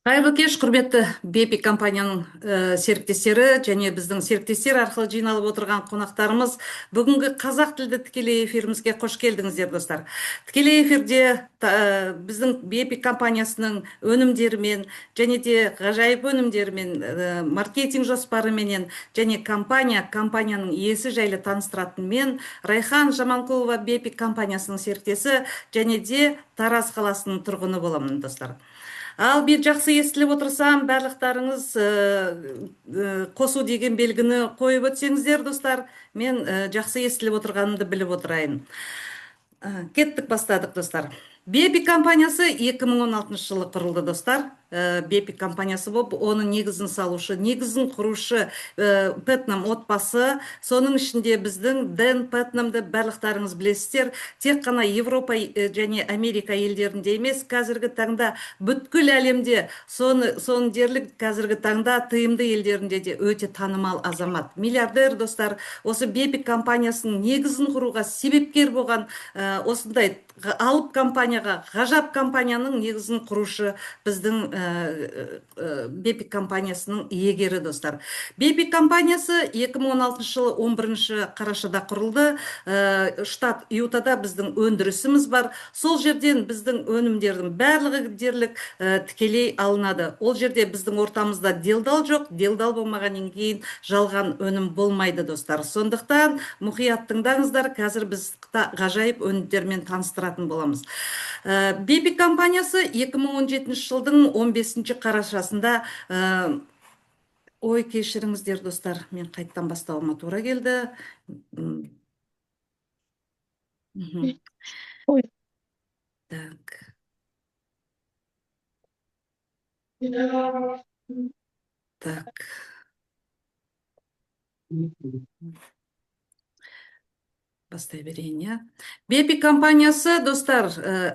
Қайырлы кеш, құрметті Бепи компанияның серіктестері және біздің серіктестер арқылы жиналып отырған қонақтарымыз. Бүгінгі қазақ тілді тікелей эфирімізге қош келдіңіздер, достар. Тікелей эфирде біздің Бепи компаниясының өнімдерімен және де ғажайып өнімдерімен, маркетинг жоспарыменен және компанияның иесі жайлы таныстыратын мен Райхан Жаманқұлова, Бепи компаниясының серіктесі және де Тараз қаласының тұрғыны боламын, достар. Ал мен жақсы естіліп отырсам, барлықтарыңыз қосу деген белгіні қойып өтсеңіздер, достар, мен жақсы естіліп отырғанымды біліп отырайын. Кеттік, бастадық, достар. Бепи компаниясы 2016 жылы құрылды, достар. Бепи компаниясы болып, оның негізін салушы, негізін құрушы Пэтнам отбасы. Соның ішінде біздің Дэн Пэтнамды барлықтарыңыз білесіздер. Тек қана Европа және Америка елдерінде емес, қазіргі таңда бүткіл әлемде, соны дерлік қазіргі таңда ТМД елдерінде де өте танымал азамат. Миллиардер, достар. Осы Бепи компаниясының негізін құруға себепкер болған, осындай алып компанияға, ғажап компанияның негізін құрушы біздің Бепи компаниясының иегері, достар. Бепи компаниясы 2016 жылы 11 қарашада құрылды. Штат Ютада біздің өндірісіміз бар. Сол жерден біздің өнімдердің барлығы дерлік тікелей алынады. Ол жерде біздің ортамызда делдал жоқ. Делдал болмағаннан кейін жалған өнім болмайды, достар. Сондықтан мұқият тыңдаңыздар, қазір біз ғажайып өнімдермен таныстыратын боламыз. Бепи компаниясы 2017 жылдың 15 қарашасында, ой, кешіріңіздер, достар, мен қайттан бастауыма тура келді. Ой. Так. Так. Бастай берейін, иә. Бепи компаниясы, достар,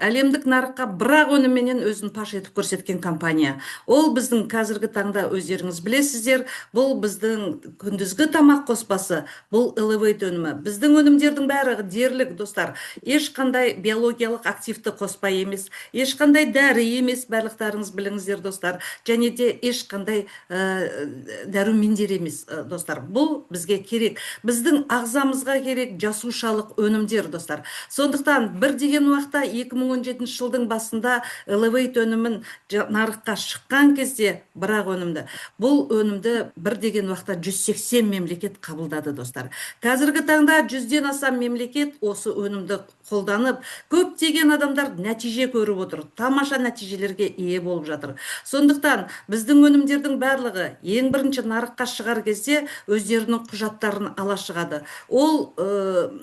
әлемдік нарыққа бір-ақ өнімменен өзін паш етіп көрсеткен компания. Ол біздің қазіргі таңда өздеріңіз білесіздер, бұл біздің күндізгі тамақ қоспасы, бұл Elevate өнімі. Біздің өнімдердің бәрі дерлік, достар, ешқандай биологиялық активті қоспа емес, ешқандай дәрі емес, барлықтарыңыз біліңіздер, достар, және де ешқандай дәрумендер емес, достар. Бұл бізге керек. Біздің ағзамызға керек жасушалық өнімдер, достар. Сондықтан бір деген уақытта 2017 жылдың басында Elevate өнімін нарыққа шыққан кезде бірақ өнімді. Бұл өнімді бір деген уақытта 180 мемлекет қабылдады, достар. Қазіргі таңда 100-ден аса мемлекет осы өнімді қолданып, көптеген адамдар нәтиже көріп отыр, тамаша нәтижелерге ие болып жатыр. Сондықтан біздің өнімдердің барлығы ең бірінші нарыққа шығар кезде өздерінің құжаттарын ала шығады. Ол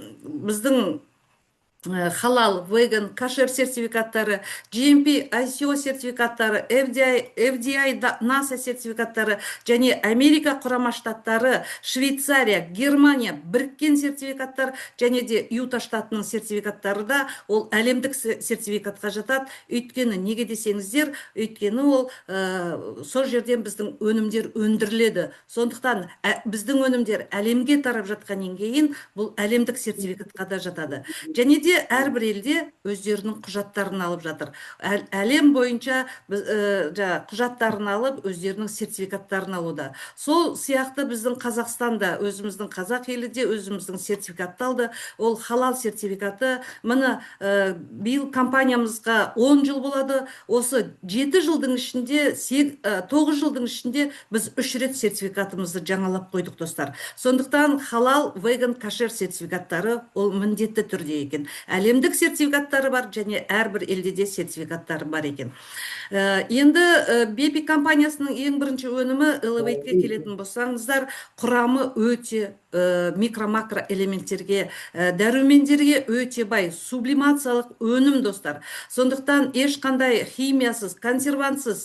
біздің халал, веган, кошер сертификаттары, GMP, ISO сертификаттары, FDA, FDA, NASA сертификаттары және Америка Құрама Штаттары, Швейцария, Германия біріккен сертификаттар және де Юта штатының сертификаттары да ол әлемдік сертификатқа жатады. Өйткені неге десеңіздер, өйткені ол сол жерден біздің өнімдер өндіріледі. Сондықтан біздің өнімдер әлемге тарап жатқаннан кейін бұл әлемдік сертификатқа да жатады. Және де әрбір елде өздерінің құжаттарын алып жатыр. Әлем бойынша құжаттарын алып, өздерінің сертификаттарын алуда. Сол сияқты біздің Қазақстанда, өзіміздің қазақ елі де өзіміздің сертификатты алды. Ол халал сертификаты. Міне, биыл компаниямызға 10 жыл болады. Осы 7 жылдың ішінде, 9 жылдың ішінде біз 3 рет сертификатымызды жаңалап қойдық, достар. Сондықтан халал, веган, кошер сертификаттары ол міндетті түрде екен. Әлемдік сертификаттары бар және әрбір елде де сертификаттары бар екен. Енді Бепи компаниясының ең бірінші өнімі Elevate-ке келетін болсаңыздар, құрамы өте микро-макро элементтерге, дәрумендерге өте бай, сублимациялық өнім, достар. Сондықтан ешқандай химиясыз, консервантсыз,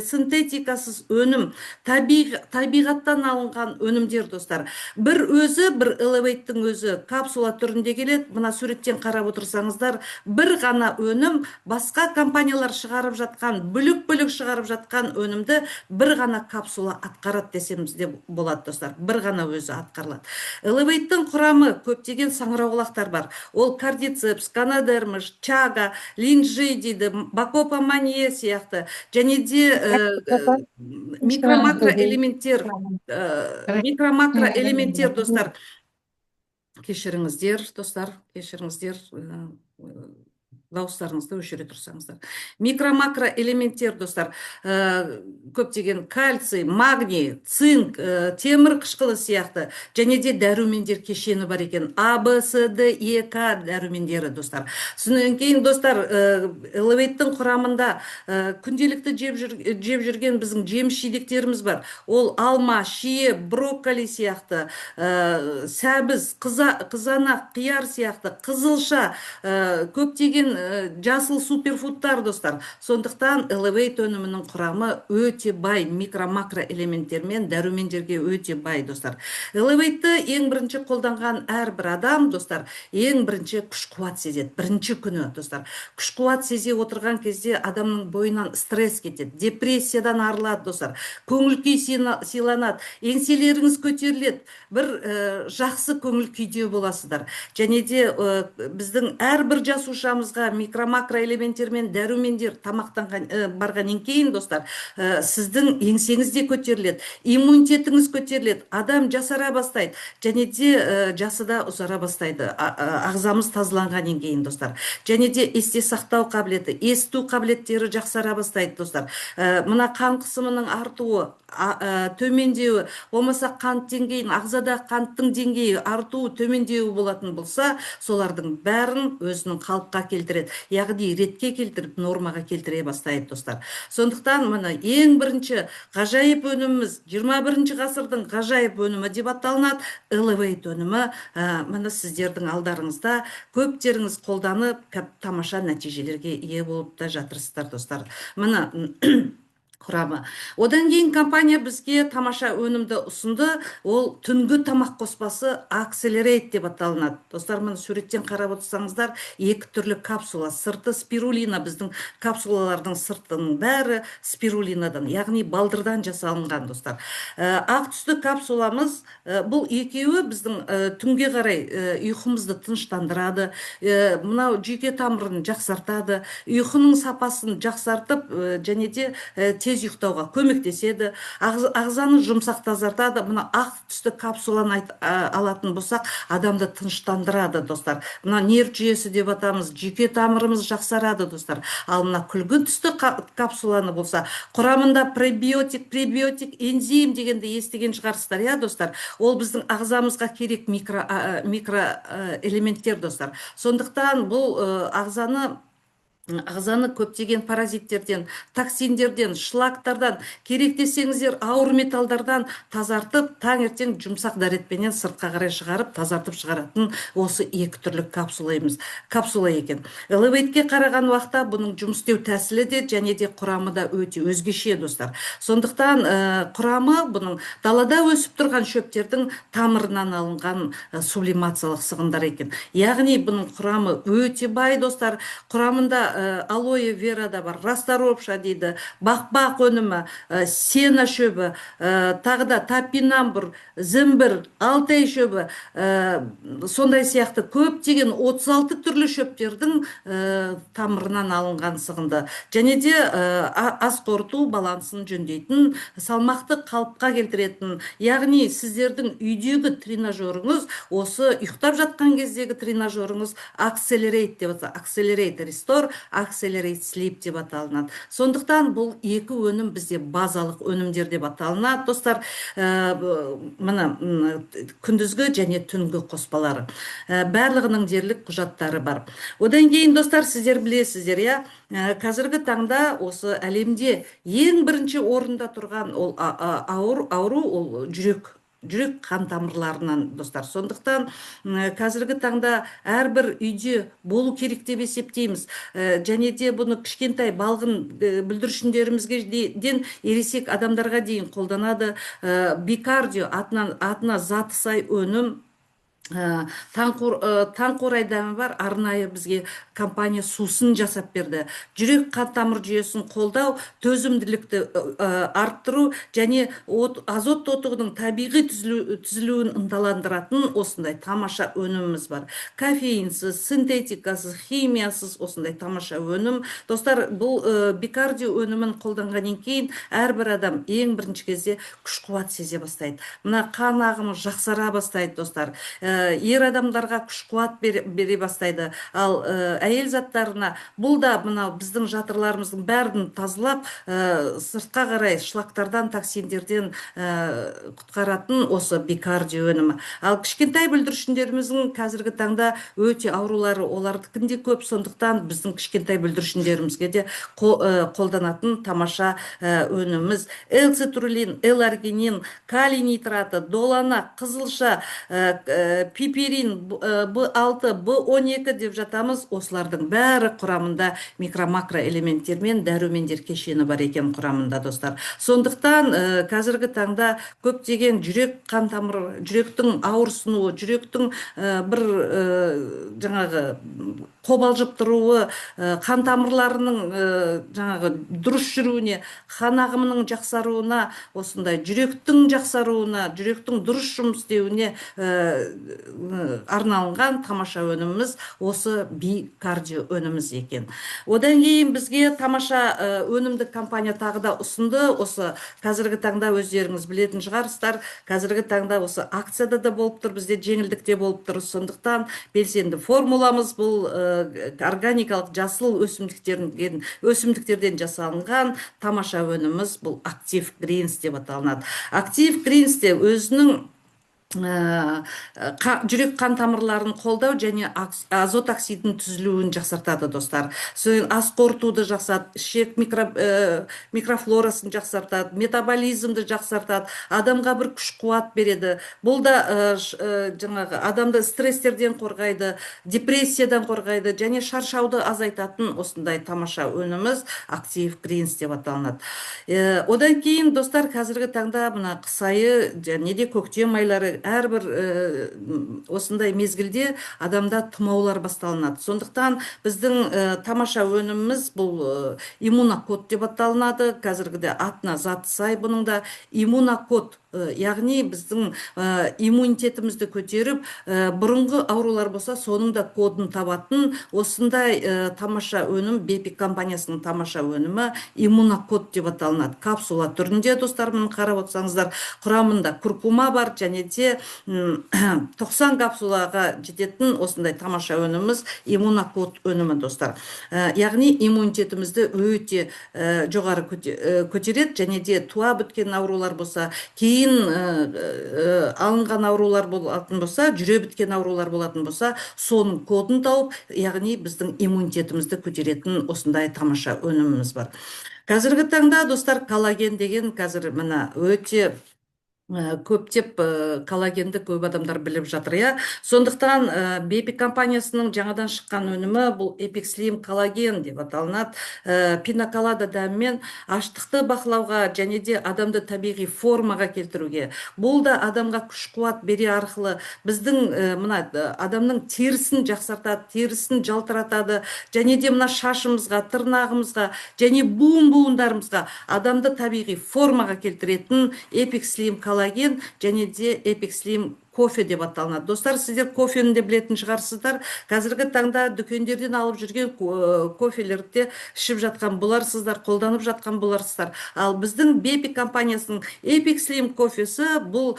синтетикасыз өнім, табиғаттан алынған өнімдер, достар. Бір өзі, бір Elevate-тің өзі капсула түрінде келеді. Мына суреттен қарап отырсаңыздар, бір ғана өнім басқа компаниялар шығарып жатқан, бөлек-бөлек шығарып жатқан өнімді бір ғана капсула атқарады десеміз де болады, достар. Бір ғана өзі атқарылады. Элевейттің құрамы көптеген саңырауқұлақтар бар. Ол кордицепс, ганодерма, чага, линжи дейді, бакопа манье сияқты және де микро-макроэлементтер, микро-макроэлементтер, достар. Кешіріңіздер, достар, кешіріңіздер, дауыстарыңызды өшіре тұрсаңыздар. Микро-макроэлементтер, достар, көптеген кальций, магний, цинк, темір қышқылы сияқты және де дәрумендер кешені бар екен. А, Б, С, Д, Е, К дәрумендері, достар. Содан кейін, достар, Элевейттің құрамында күнделікті жеп жүрген біздің жеміс жидектеріміз бар. Ол алма, шие, брокколи сияқты, сәбіз, қызанақ, қияр сияқты, қызылша, көптеген жасыл суперфудтар, достар. Сондықтан Elevate өнімінің құрамы өте бай, микро-макро элементтермен, дәрумендерге өте бай, достар. Elevate-ті ең бірінші қолданған әрбір адам, достар, ең бірінші күш қуат сезеді. Бірінші күні, достар. Күш қуат сезе отырған кезде адамның бойынан стресс кетеді, депрессиядан арылады, достар. Көңіл күй сыйланады, еңселеріңіз көтеріледі, бір жақсы көңіл күйде боласыздар. Және де біздің әрбір жасушамызға микро-макро элементтер мен дәрумендер тамақтанған барғаннан кейін, достар, сіздің еңсеңіз де көтеріледі, иммунитетіңіз көтеріледі, адам жасара бастайды және де жасы да ұзара бастайды, ағзамыз тазаланғаннан кейін, достар. Және де есте сақтау қабілеті, есту қабілеттері жақсара бастайды, достар. Мына қан қысымының артуы, төмендеуі, болмаса қант деңгейін, ағзада қанттың деңгейі артуы, төмендеуі болатын болса, солардың бәрін өзінің қалыпқа келтіреді, яғни ретке келтіріп, нормаға келтіре бастайды, достар. Сондықтан міне, ең бірінші ғажайып өніміміз, 21 ғасырдың ғажайып өнімі деп аталынады Elevate өнімі. Міне, сіздердің алдарыңызда көптеріңіз қолданып, тамаша нәтижелерге ие болып та жатырсыздар, достар. Міне, құрамы. Одан кейін компания бізге тамаша өнімді ұсынды. Ол түнгі тамақ қоспасы Accelerate деп аталынады. Достар, міне, суреттен қарап отырсаңыздар, екі түрлі капсула. Сырты спирулина, біздің капсулалардың сыртының бәрі спирулинадан, яғни балдырдан жасалынған, достар. Ақ түсті капсуламыз, бұл екеуі біздің түнге қарай ұйқымызды тыныштандырады, мынау жүйке тамырын жақсартады, ұйқының сапасын жақсартып, және де тез ұйықтауға көмектеседі, ағзаны жұмсақ тазартады. Мына ақ түсті капсуланы алатын болсақ, адамды тыныштандырады, достар. Мына нерв жүйесі деп атамыз, жүйке тамырымыз жақсарады, достар. Ал мына күлгін түсті капсуланы болса, құрамында пребиотик, пребиотик энзим дегенді естіген шығарсыздар, иә, достар? Ол біздің ағзамызға керек микро элементтер, достар. Сондықтан бұл ағзаны көптеген паразиттерден, токсиндерден, шлактардан, керек десеңіздер, ауыр металдардан тазартып, таңертең жұмсақ дәретпенен сыртқа қарай шығарып, тазартып шығаратын осы екі түрлі капсула еміз, капсула екен. Элевейтке қараған уақытта бұның жұмыс істеу тәсілі де және де құрамы да өте өзгеше, достар. Сондықтан құрамы бұның далада өсіп тұрған шөптердің тамырынан алынған сублимациялық сығындар екен. Яғни бұның құрамы өте бай, достар. Құрамында алоэ вера да бар, расторопша дейді, бақбақ өнімі, сена шөбі, тағы да топинамбур, зімбір, алтай шөбі, сондай сияқты көптеген 36 түрлі шөптердің тамырынан алынған сығынды. Және де ас қорыту балансын жөндейтін, салмақты қалыпқа келтіретін, яғни сіздердің үйдегі тренажеріңіз, осы ұйықтап жатқан кездегі тренажеріңіз Accelerate деп аталады. Accelerate Restore, Accelerate Sleep деп аталынады. Сондықтан бұл екі өнім бізде базалық өнімдер деп аталынады, достар. Міне, күндізгі және түнгі қоспалары. Барлығының дерлік құжаттары бар. Одан кейін, достар, сіздер білесіздер, иә, қазіргі таңда осы әлемде ең бірінші орында тұрған ол ауру ол жүрек қан тамырларынан, достар. Сондықтан қазіргі таңда әрбір үйде болу керек деп есептейміз. Және де бұны кішкентай балғын бүлдіршіндерімізге ден ересек адамдарға дейін қолданады. Бикардио атынан, атына заты сай өнім. Таңқурай дәмі бар арнайы бізге компания сусын жасап берді. Жүрек қан тамыр жүйесін қолдау, төзімділікті арттыру және азот тотығының табиғи түзілуін ынталандыратын осындай тамаша өніміміз бар. Кофеинсіз, синтетикасыз, химиясыз осындай тамаша өнім. Достар, бұл Бикардио өнімін қолданғаннан кейін әрбір адам ең бірінші кезде күш қуат сезе бастайды. Мына қан ағымы жақсара бастайды, достар. Ер адамдарға күш қуат бере бастайды. Ал әйел заттарына бұл да мынау біздің жатырларымыздың бәрін тазалап, сыртқа қарай шлактардан, токсиндерден құтқаратын осы Бикардио өнімі. Ал кішкентай бүлдіршіндеріміздің қазіргі таңда өте аурулары олардікін де көп, сондықтан біздің кішкентай бүлдіршіндерімізге де қолданатын тамаша өніміміз. L-цитрулин, L-аргинин, калий нитраты, долана, қызылша, пиперин, Б6, Б12 деп жатамыз. Осылардың бәрі құрамында микро-макро элементтер мен дәрумендер кешені бар екен құрамында, достар. Сондықтан қазіргі таңда көптеген жүрек қан тамыр, жүректің ауырсынуы, жүректің бір жаңағы қобалжып тұруы, қан тамырларының жаңағы дұрыс жүруіне, қан ағымының жақсаруына, осындай жүректің жақсаруына, жүректің дұрыс жұмыс істеуіне арналған тамаша өніміміз осы Би-кардио өніміміз екен. Одан кейін бізге тамаша өнімді компания тағы да ұсынды. Осы қазіргі таңда өздеріңіз білетін шығарсыздар, қазіргі таңда осы акцияда да болып тұр, бізде жеңілдікте болып тұр. Сондықтан белсенді формуламыз бұл органикалық жасыл өсімдіктерден жасалынған тамаша өніміміз, бұл Актив Гринс деп аталынады. Актив Гринс те өзінің жүрек қан тамырларын қолдау және азот оксидінің түзілуін жақсартады, достар. Содан ас қорытуды жақсартады, ішек микрофлорасын жақсартады, метаболизмді жақсартады, адамға бір күш қуат береді. Бұл да жаңағы адамды стресстерден қорғайды, депрессиядан қорғайды және шаршауды азайтатын осындай тамаша өніміміз Актив Гринс деп аталынады. Одан кейін, достар, қазіргі таңда мына қыс айы және де көктем айлары, әрбір осындай мезгілде адамда тұмаулар басталынады. Сондықтан біздің тамаша өніміміз бұл Иммунокод деп аталынады. Қазіргіде атына заты сай бұның да Иммунокод, яғни біздің иммунитетімізді көтеріп, бұрынғы аурулар болса, соның да кодын табатын осындай тамаша өнім, Бепик компаниясының тамаша өнімі Иммунокод деп аталынады. Капсула түрінде, достар, міне, қарап отырсаңыздар, құрамында куркума бар және де 90 капсулаға жететін осындай тамаша өніміміз Иммунокод өнімі, достар. Яғни иммунитетімізді өте жоғары көтереді және де туа біткен аурулар болса, кейін алынған аурулар болатын болса, жүре біткен аурулар болатын болса, соның кодын тауып, яғни біздің иммунитетімізді көтеретін осындай тамаша өніміміз бар. Қазіргі таңда, достар, коллаген деген қазір мына өте көптеп коллагенді көп адамдар біліп жатыр, иә. Сондықтан Бепик компаниясының жаңадан шыққан өнімі бұл Эпик Слим коллаген деп аталынады. Пинаколада дәмімен аштықты бақылауға және де адамды табиғи формаға келтіруге, бұл да адамға күш қуат бере арқылы біздің мына адамның терісін жақсартады, терісін жалтыратады және де мына шашымызға, тырнағымызға және буын буындарымызға адамды табиғи формаға келтіретін Эпик Слим коллаген және де Эпик Слим кофе деп аталынады. Достар, сіздер кофені де білетін шығарсыздар. Қазіргі таңда дүкендерден алып жүрген кофелерді де ішіп жатқан боларсыздар, қолданып жатқан боларсыздар. Ал біздің Бепик компаниясының Эпик Слим кофесі бұл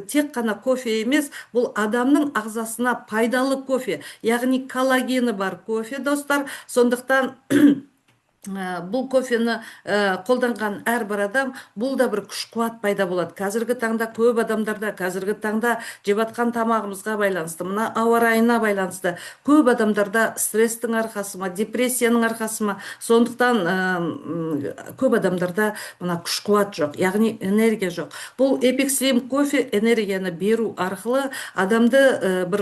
тек қана кофе емес, бұл адамның ағзасына пайдалы кофе, яғни коллагені бар кофе, достар. Сондықтан бұл кофені қолданған әрбір адам, бұл да бір күш қуат пайда болады. Қазіргі таңда көп адамдарда, қазіргі таңда жеп жатқан тамағымызға байланысты, мына ауа райына байланысты көп адамдарда стресстің арқасы ма, депрессияның арқасы ма, сондықтан көп адамдарда мына күш қуат жоқ, яғни энергия жоқ. Бұл Эпик Слим кофе энергияны беру арқылы адамды бір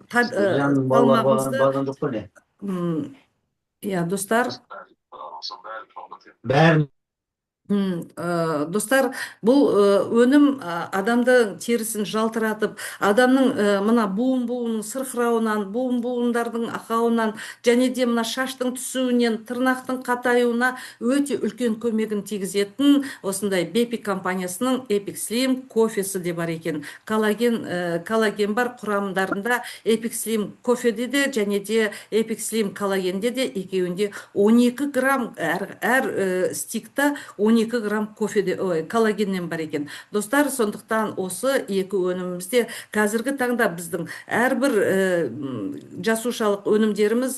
Жанның балалар салмағымызды барған жоқ па, не? Иә, достар. Бәрін. Достар, бұл өнім адамды терісін жалтыратып, адамның мына буын буынның сырқырауынан, буын буындардың ақауынан және де мына шаштың түсуінен, тырнақтың қатаюына өте үлкен көмегін тигізетін осындай Бепи компаниясының Epic Slim кофесі де бар екен. Коллаген бар құрамдарында Epic Slim кофеде де және де Epic Slim коллагенде де, екеуінде 12 грамм әр стикта 12 грамм кофеде, ой, коллагеннен бар екен, достар. Сондықтан осы екі өнімімізде қазіргі таңда біздің әрбір жасушалық өнімдеріміз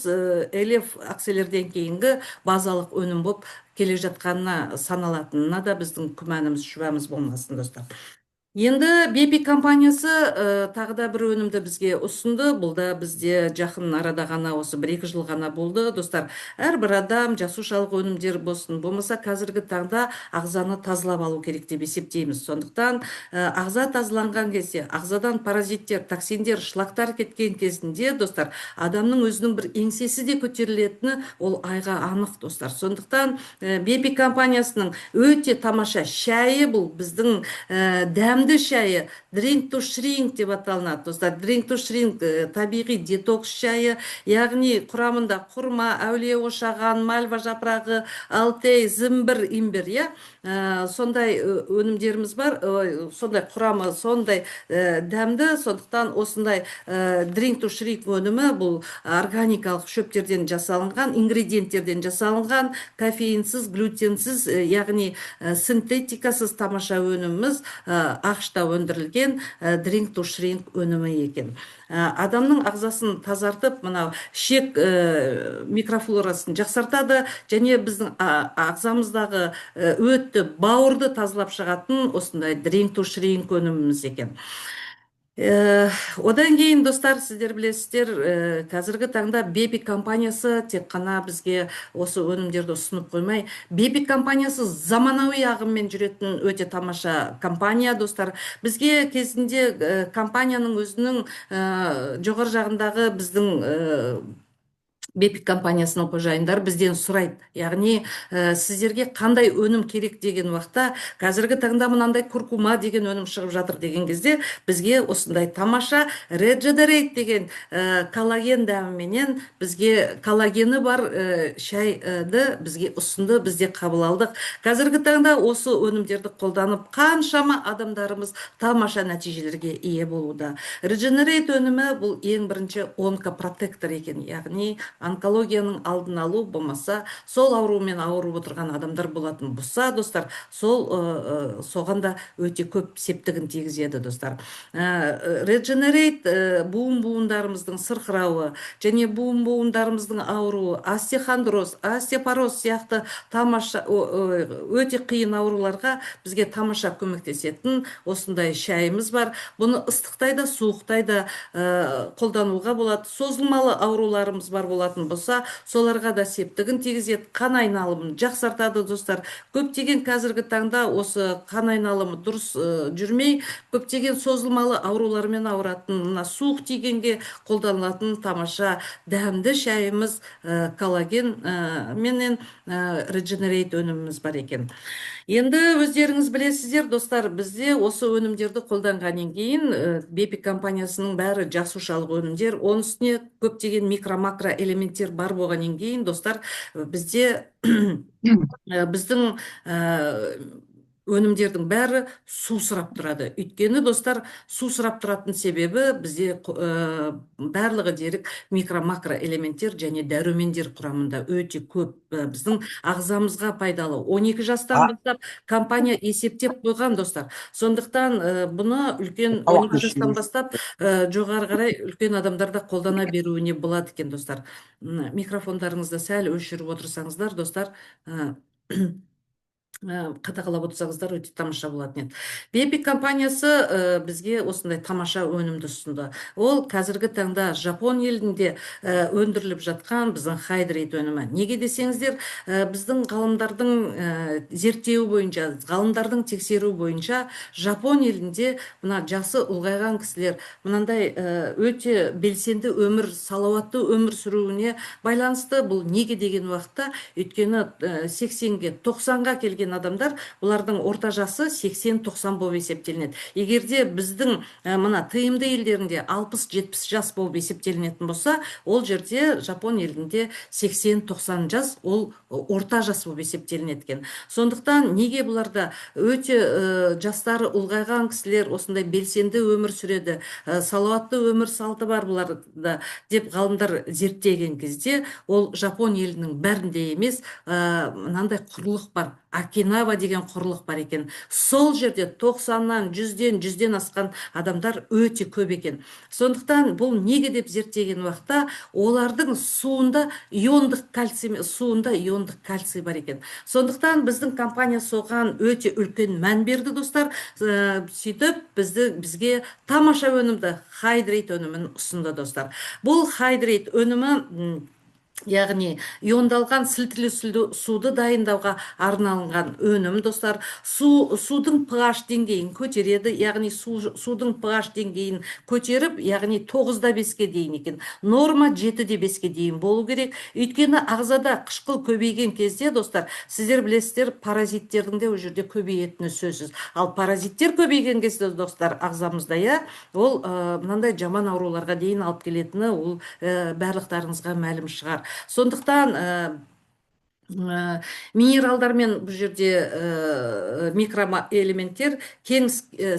Элев Акселерден кейінгі базалық өнім болып келе жатқанына саналатынына да біздің күмәніміз, шүбәміз болмасын, достар. Енді Бепи компаниясы тағы да бір өнімді бізге ұсынды. Бұл да бізде жақын арада ғана, осы 1-2 жыл ғана болды, достар. Әрбір адам жасушалық өнімдер болсын, болмаса қазіргі таңда ағзаны тазалап алу керек деп есептейміз. Сондықтан ағза тазаланған кезде, ағзадан паразиттер, токсиндер, шлактар кеткен кезінде, достар, адамның өзінің бір еңсесі де көтерілетіні ол айға анық, достар. Сондықтан Бепи компаниясының өте тамаша шайы, бұл біздің дәмді шайы Drink to Shrink деп аталынады, достар. Drink to Shrink табиғи детокс шайы, яғни құрамында құрма, әулие ошаған, мальва жапырағы, алтей, зімбір, имбирь, иә, сондай өнімдеріміз бар, сондай құрамы сондай дәмді. Сондықтан осындай Drink to Shrink өнімі, бұл органикалық шөптерден жасалынған, ингредиенттерден жасалынған, кофеинсіз, глютенсіз, яғни синтетикасыз тамаша өніміміз, АҚШ-та өндірілген Drink to Shrink өнімі екен. Адамның ағзасын тазартып, мынау ішек микрофлорасын жақсартады және біздің ағзамыздағы өтті, бауырды тазалап шығатын осындай Drink to Shrink өніміміз екен. Одан кейін, достар, сіздер білесіздер, қазіргі таңда Бепи компаниясы тек қана бізге осы өнімдерді ұсынып қоймай, Бепи компаниясы заманауи ағыммен жүретін өте тамаша компания, достар. Бізге кезінде компанияның өзінің жоғары жағындағы біздің Бепи компаниясының қожайындары бізден сұрайды, яғни сіздерге қандай өнім керек деген уақытта, қазіргі таңда мынандай куркума деген өнім шығып жатыр деген кезде, бізге осындай тамаша Regenerate деген коллаген дәміменен бізге коллагені бар шайды бізге ұсынды, біз де қабыл алдық. Қазіргі таңда осы өнімдерді қолданып, қаншама адамдарымыз тамаша нәтижелерге ие болуда. Regenerate өнімі бұл ең бірінші онкопротектор екен, яғни онкологияның алдын алу, болмаса сол аурумен ауырып отырған адамдар болатын болса, достар, сол соған да өте көп септігін тигізеді, достар. Regenerate буын буындарымыздың сырқырауы және буын буындарымыздың ауруы, остеохондроз, остеопороз сияқты тамаша өте қиын ауруларға бізге тамаша көмектесетін осындай шайымыз бар. Бұны ыстықтай да, суықтай да қолдануға болады. Созылмалы ауруларымыз бар болатын болса, соларға да септігін тигізеді, қан айналымын жақсартады, достар. Көптеген қазіргі таңда осы қан айналымы дұрыс жүрмей, көптеген созылмалы аурулармен ауыратын, мына суық тигенге қолданылатын тамаша дәмді шайымыз коллаген менен Regenerate өніміміз бар екен. Енді өздеріңіз білесіздер, достар, бізде осы өнімдерді қолданғаннан кейін, Бепи компаниясының бәрі жасушалық өнімдер, оның үстіне көптеген микро, макро элементтер бар болғаннан кейін, достар, бізде біздің өнімдердің бәрі су сұрап тұрады. Өйткені, достар, су сұрап тұратын себебі бізде барлығы дерік микро, макро элементтер және дәрумендер құрамында өте көп, біздің ағзамызға пайдалы. 12 жастан бастап компания есептеп қойған, достар. Сондықтан бұны үлкен 12 жастан бастап жоғары қарай үлкен адамдар да қолдана беруіне болады екен, достар. Микрофондарыңызды сәл өшіріп отырсаңыздар, достар, қадағалап отырсаңыздар, өте тамаша болатын еді. Бепи компаниясы бізге осындай тамаша өнімді ұсынды. Ол қазіргі таңда Жапон елінде өндіріліп жатқан біздің Хайдрейт өнімі. Неге десеңіздер, біздің ғалымдардың зерттеуі бойынша, ғалымдардың тексеруі бойынша, Жапон елінде мына жасы ұлғайған кісілер мынандай өте белсенді өмір, салауатты өмір сүруіне байланысты. Бұл неге деген уақытта, өйткені 80-ге, 90-ға келген жүрген адамдар, бұлардың орта жасы 80-90 болып есептелінеді. Егер де біздің мына ТМД елдерінде 60-70 жас болып есептелінетін болса, ол жерде, Жапон елінде 80-90 жас ол орта жас болып есептелінеді екен. Сондықтан неге бұларда өте жастары ұлғайған кісілер осындай белсенді өмір сүреді, салауатты өмір салты бар бұларда деп ғалымдар зерттеген кезде, ол Жапон елінің бәрінде емес, мынандай құрлық бар, Окинава деген құрлық бар екен. Сол жерде 90-нан, 100-ден, 100-ден асқан адамдар өте көп екен. Сондықтан бұл неге деп зерттеген уақытта, олардың суында иондық кальций, суында иондық кальций бар екен. Сондықтан біздің компания соған өте үлкен мән берді, достар. Сөйтіп бізге тамаша өнімді, Хайдрейт өнімін ұсынды, достар. Бұл Хайдрейт өнімі яғни иондалған сілтілі суды дайындауға арналған өнім, достар. Судың pH деңгейін көтереді, яғни судың pH деңгейін көтеріп, яғни 9,5-ке дейін екен. Норма 7,5-ке дейін болу керек. Өйткені ағзада қышқыл көбейген кезде, достар, сіздер білесіздер, паразиттердің де ол жерде көбейетіні сөзсіз. Ал паразиттер көбейген кезде, достар, ағзамызда, иә, ол мынандай жаман ауруларға дейін алып келетіні ол барлықтарыңызға мәлім шығар. Сондықтан минералдар мен бұл жерде микроэлементтер кең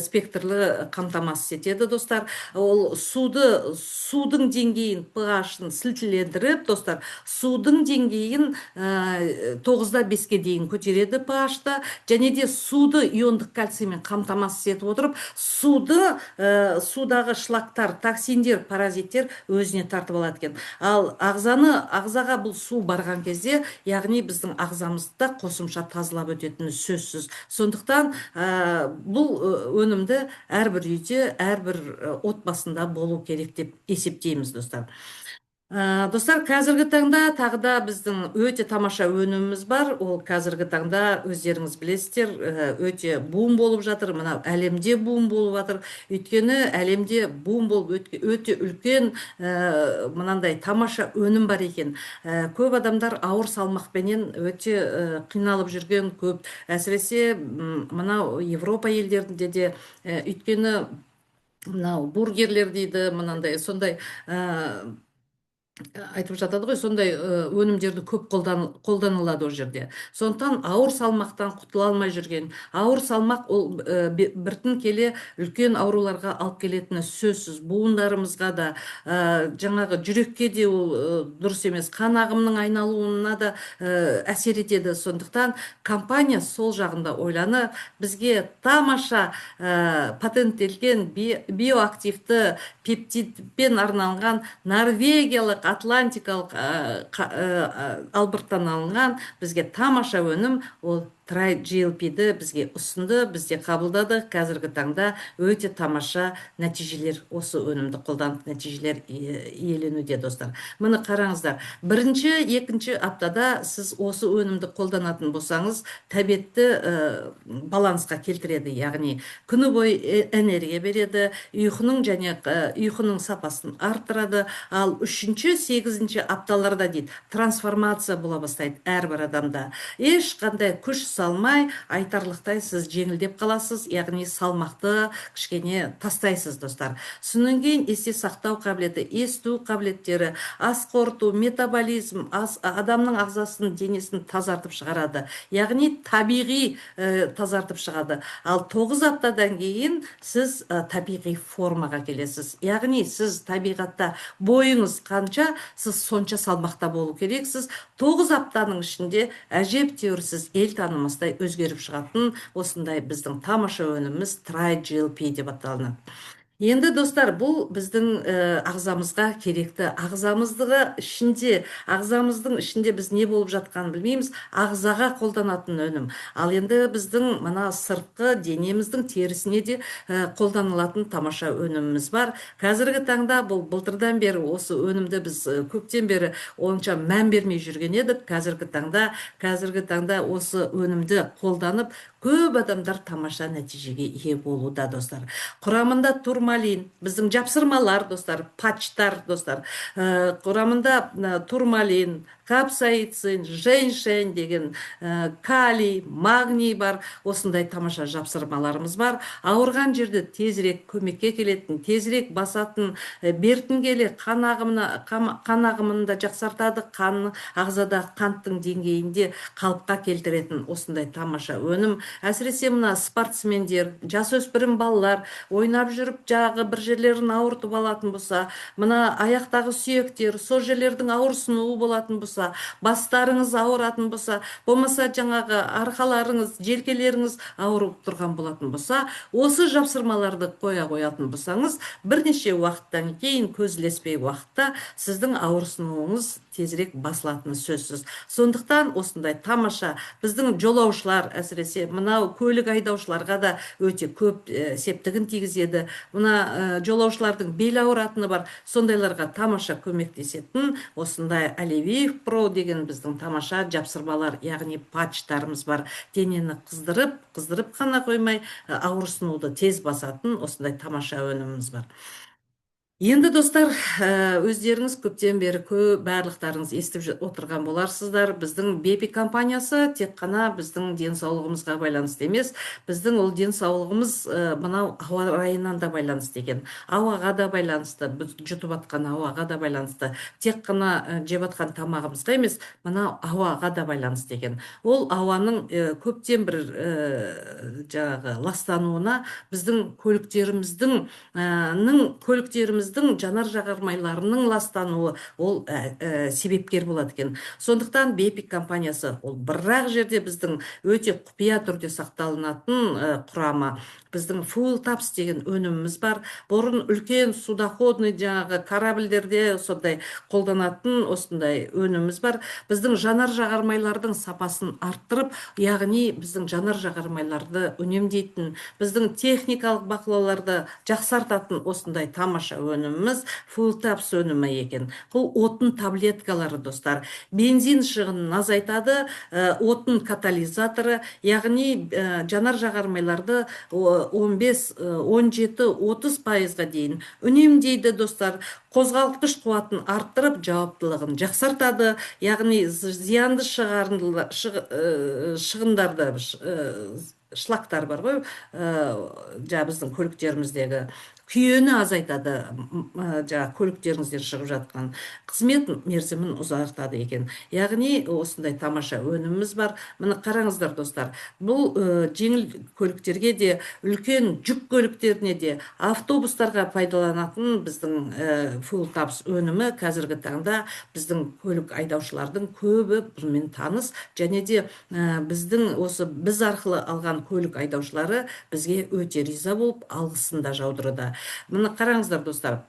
спектрлі қамтамасыз етеді, достар. Ол судың деңгейін, pH-ын сілтілендіріп, достар, судың деңгейін 9,5-ке дейін көтереді pH-та және де суды иондық кальциймен қамтамасыз етіп отырып, судағы шлактар, токсиндер, паразиттер өзіне тартып алады екен. Ал ағзаға бұл су барған кезде, яғни біздің ағзамызды да қосымша тазалап өтетіні сөзсіз. Сондықтан бұл өнімді әрбір үйде, әрбір отбасында болу керек деп есептейміз, достар. Достар, қазіргі таңда тағы да біздің өте тамаша өніміміз бар. Ол қазіргі таңда, өздеріңіз білесіздер, өте бум болып жатыр. Мына әлемде бум болып жатыр. Өйткені әлемде бум болып өте үлкен мынандай тамаша өнім бар екен. Көп адамдар ауыр салмақпенен өте қиналып жүрген көп. Әсіресе мынау Европа елдерінде де, өйткені мынау бургерлер дейді, мынандай сондай айтып жатады ғой, сондай өнімдерді көп қолданылады ол жерде. Сондықтан ауыр салмақтан құтыла алмай жүрген, ауыр салмақ ол бертін келе үлкен ауруларға алып келетіні сөзсіз. Буындарымызға да, жаңағы жүрекке де ол дұрыс емес, қан ағымының айналуына да әсер етеді. Сондықтан компания сол жағында ойланып, бізге тамаша патенттелген биоактивті пептидпен арналған норвегиялық атлантикалық албырттан алынған бізге тамаша өнім, ол Трай GLP-ді бізге ұсынды, біз де қабылдадық. Қазіргі таңда өте тамаша нәтижелер, осы өнімді қолданып нәтижелер иеленуде, достар. Міне, қараңыздар, бірінші, екінші аптада сіз осы өнімді қолданатын болсаңыз, тәбетті балансқа келтіреді, яғни күні бойы энергия береді, ұйқының және ұйқының сапасын арттырады. Ал үшінші, сегізінші апталарда дейді, трансформация бола бастайды әрбір адамда. Ешқандай күш салмай, айтарлықтай сіз жеңілдеп қаласыз, яғни салмақты кішкене тастайсыз, достар. Содан кейін есте сақтау қабілеті, есту қабілеттері, ас қорыту, метаболизм, адамның ағзасын, денесін тазартып шығарады, яғни табиғи тазартып шығады. Ал 9 аптадан кейін сіз табиғи формаға келесіз, яғни сіз табиғатта бойыңыз қанша, сіз сонша салмақта болу керексіз. 9 аптаның ішінде әжептәуір сіз ел танымастай өзгеріп шығатын осындай біздің тамаша өніміміз Трай GLP деп аталынады. Енді, достар, бұл біздің ағзамызға керекті, ағзамыздағы ішінде, ағзамыздың ішінде біз не болып жатқанын білмейміз, ағзаға қолданатын өнім. Ал енді біздің мына сыртқы денеміздің терісіне де қолданылатын тамаша өніміміз бар. Қазіргі таңда бұл былтырдан бері осы өнімді біз көптен бері онша мән бермей жүрген едік. Қазіргі таңда осы өнімді қолданып, көп адамдар тамаша нәтижеге ие болуда, достар. Құрамында турмалин, біздің жапсырмалар, достар, патчтар, достар. Құрамында турмалин, Капсаицин, женьшень деген, калий, магний бар, осындай тамаша жапсырмаларымыз бар. Ауырған жерде тезірек көмекке келетін, тезірек басатын, бертін келе қан ағымын да жақсартады, қан ағзадағы қанттың деңгейін де қалыпқа келтіретін осындай тамаша өнім. Әсіресе мына спортсмендер, жасөспірім балалар ойнап жүріп жағы бір жерлерін ауыртып алатын болса, мына аяқтағы сүйектер, сол жерлердің ауырсынуы болатын болса, бастарыңыз ауыратын болса, болмаса жаңағы арқаларыңыз, желкелеріңіз ауырып тұрған болатын болса, осы жапсырмаларды қоя қоятын болсаңыз, бірнеше уақыттан кейін, көз ілеспей уақытта сіздің ауырсынуыңыз тезірек басылатыны сөзсіз. Сондықтан осындай тамаша біздің жолаушылар, әсіресе мынау көлік айдаушыларға да өте көп септігін тигізеді. Мына жолаушылардың бел ауыратыны бар, сондайларға тамаша көмектесетін осындай Оливиев Про деген біздің тамаша жапсырмалар, яғни патчтарымыз бар. Денені қыздырып, қыздырып қана қоймай, ауырсынуды тез басатын осындай тамаша өніміміз бар. Енді, достар, өздеріңіз көптен бері көп барлықтарыңыз естіп отырған боларсыздар. Біздің Бепи компаниясы тек қана біздің денсаулығымызға байланысты емес, біздің ол денсаулығымыз мынау ауа райынан да байланысты екен. Ауаға да байланысты, біз жұтып атқан ауаға да байланысты. Тек қана жеп атқан тамағымызға емес, мынау ауаға да байланысты екен. Ол ауаның көптен бір жаңағы ластануына біздің көліктеріміздің жанар жағармайларының ластануы ол себепкер болады екен. Сондықтан Бепик компаниясы ол бір-ақ жерде біздің өте құпия түрде сақталынатын құрамы біздің Fuel Tabs деген өніміміз бар. Бұрын үлкен судоходный жаңағы корабльдерде сондай қолданатын осындай өніміміз бар. Біздің жанар жағармайлардың сапасын арттырып, яғни біздің жанар жағармайларды үнемдейтін, біздің техникалық бақылауларды жақсартатын осындай тамаша өніміміз Fuel Tabs өнімі екен. Бұл отын таблеткалары, достар. Бензин шығынын азайтады, отын катализаторы, яғни жанар жағармайларды 15, 17, 30%-ға дейін үнемдейді, достар. Қозғалтқыш қуатын арттырып, жауаптылығын жақсартады, яғни зиянды шығындарды, шлактар бар ғой, жаңа біздің көліктеріміздегі күйені азайтады, жаңа көліктеріңізден шығып жатқан, қызмет мерзімін ұзартады екен. Яғни осындай тамаша өніміміз бар. Міне, қараңыздар, достар, бұл жеңіл көліктерге де, үлкен жүк көліктеріне де, автобустарға пайдаланатын біздің Fuel Tabs өнімі. Қазіргі таңда біздің көлік айдаушылардың көбі бұнымен таныс және де біздің осы біз арқылы алған көлік айдаушылары бізге өте риза болып, алғысын да жаудыруда. Міне, қараңыздар, достар,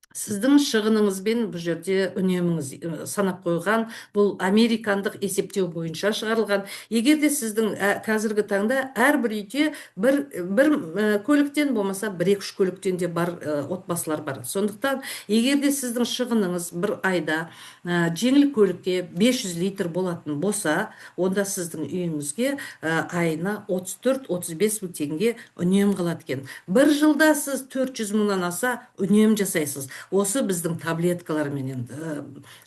сіздің шығыныңызбен бұл жерде үнеміңіз санап қойған. Бұл американдық есептеу бойынша шығарылған. Егер де сіздің қазіргі таңда әрбір үйде бір көліктен, болмаса бір екі үш көліктен де бар отбасылар бар. Сондықтан егер де сіздің шығыныңыз бір айда жеңіл көлікке 500 литр болатын болса, онда сіздің үйіңізге айына 34-35 мың теңге үнем қалады екен. Бір жылда сіз 400 мыңнан аса үнем жасайсыз осы біздің таблеткаларменен,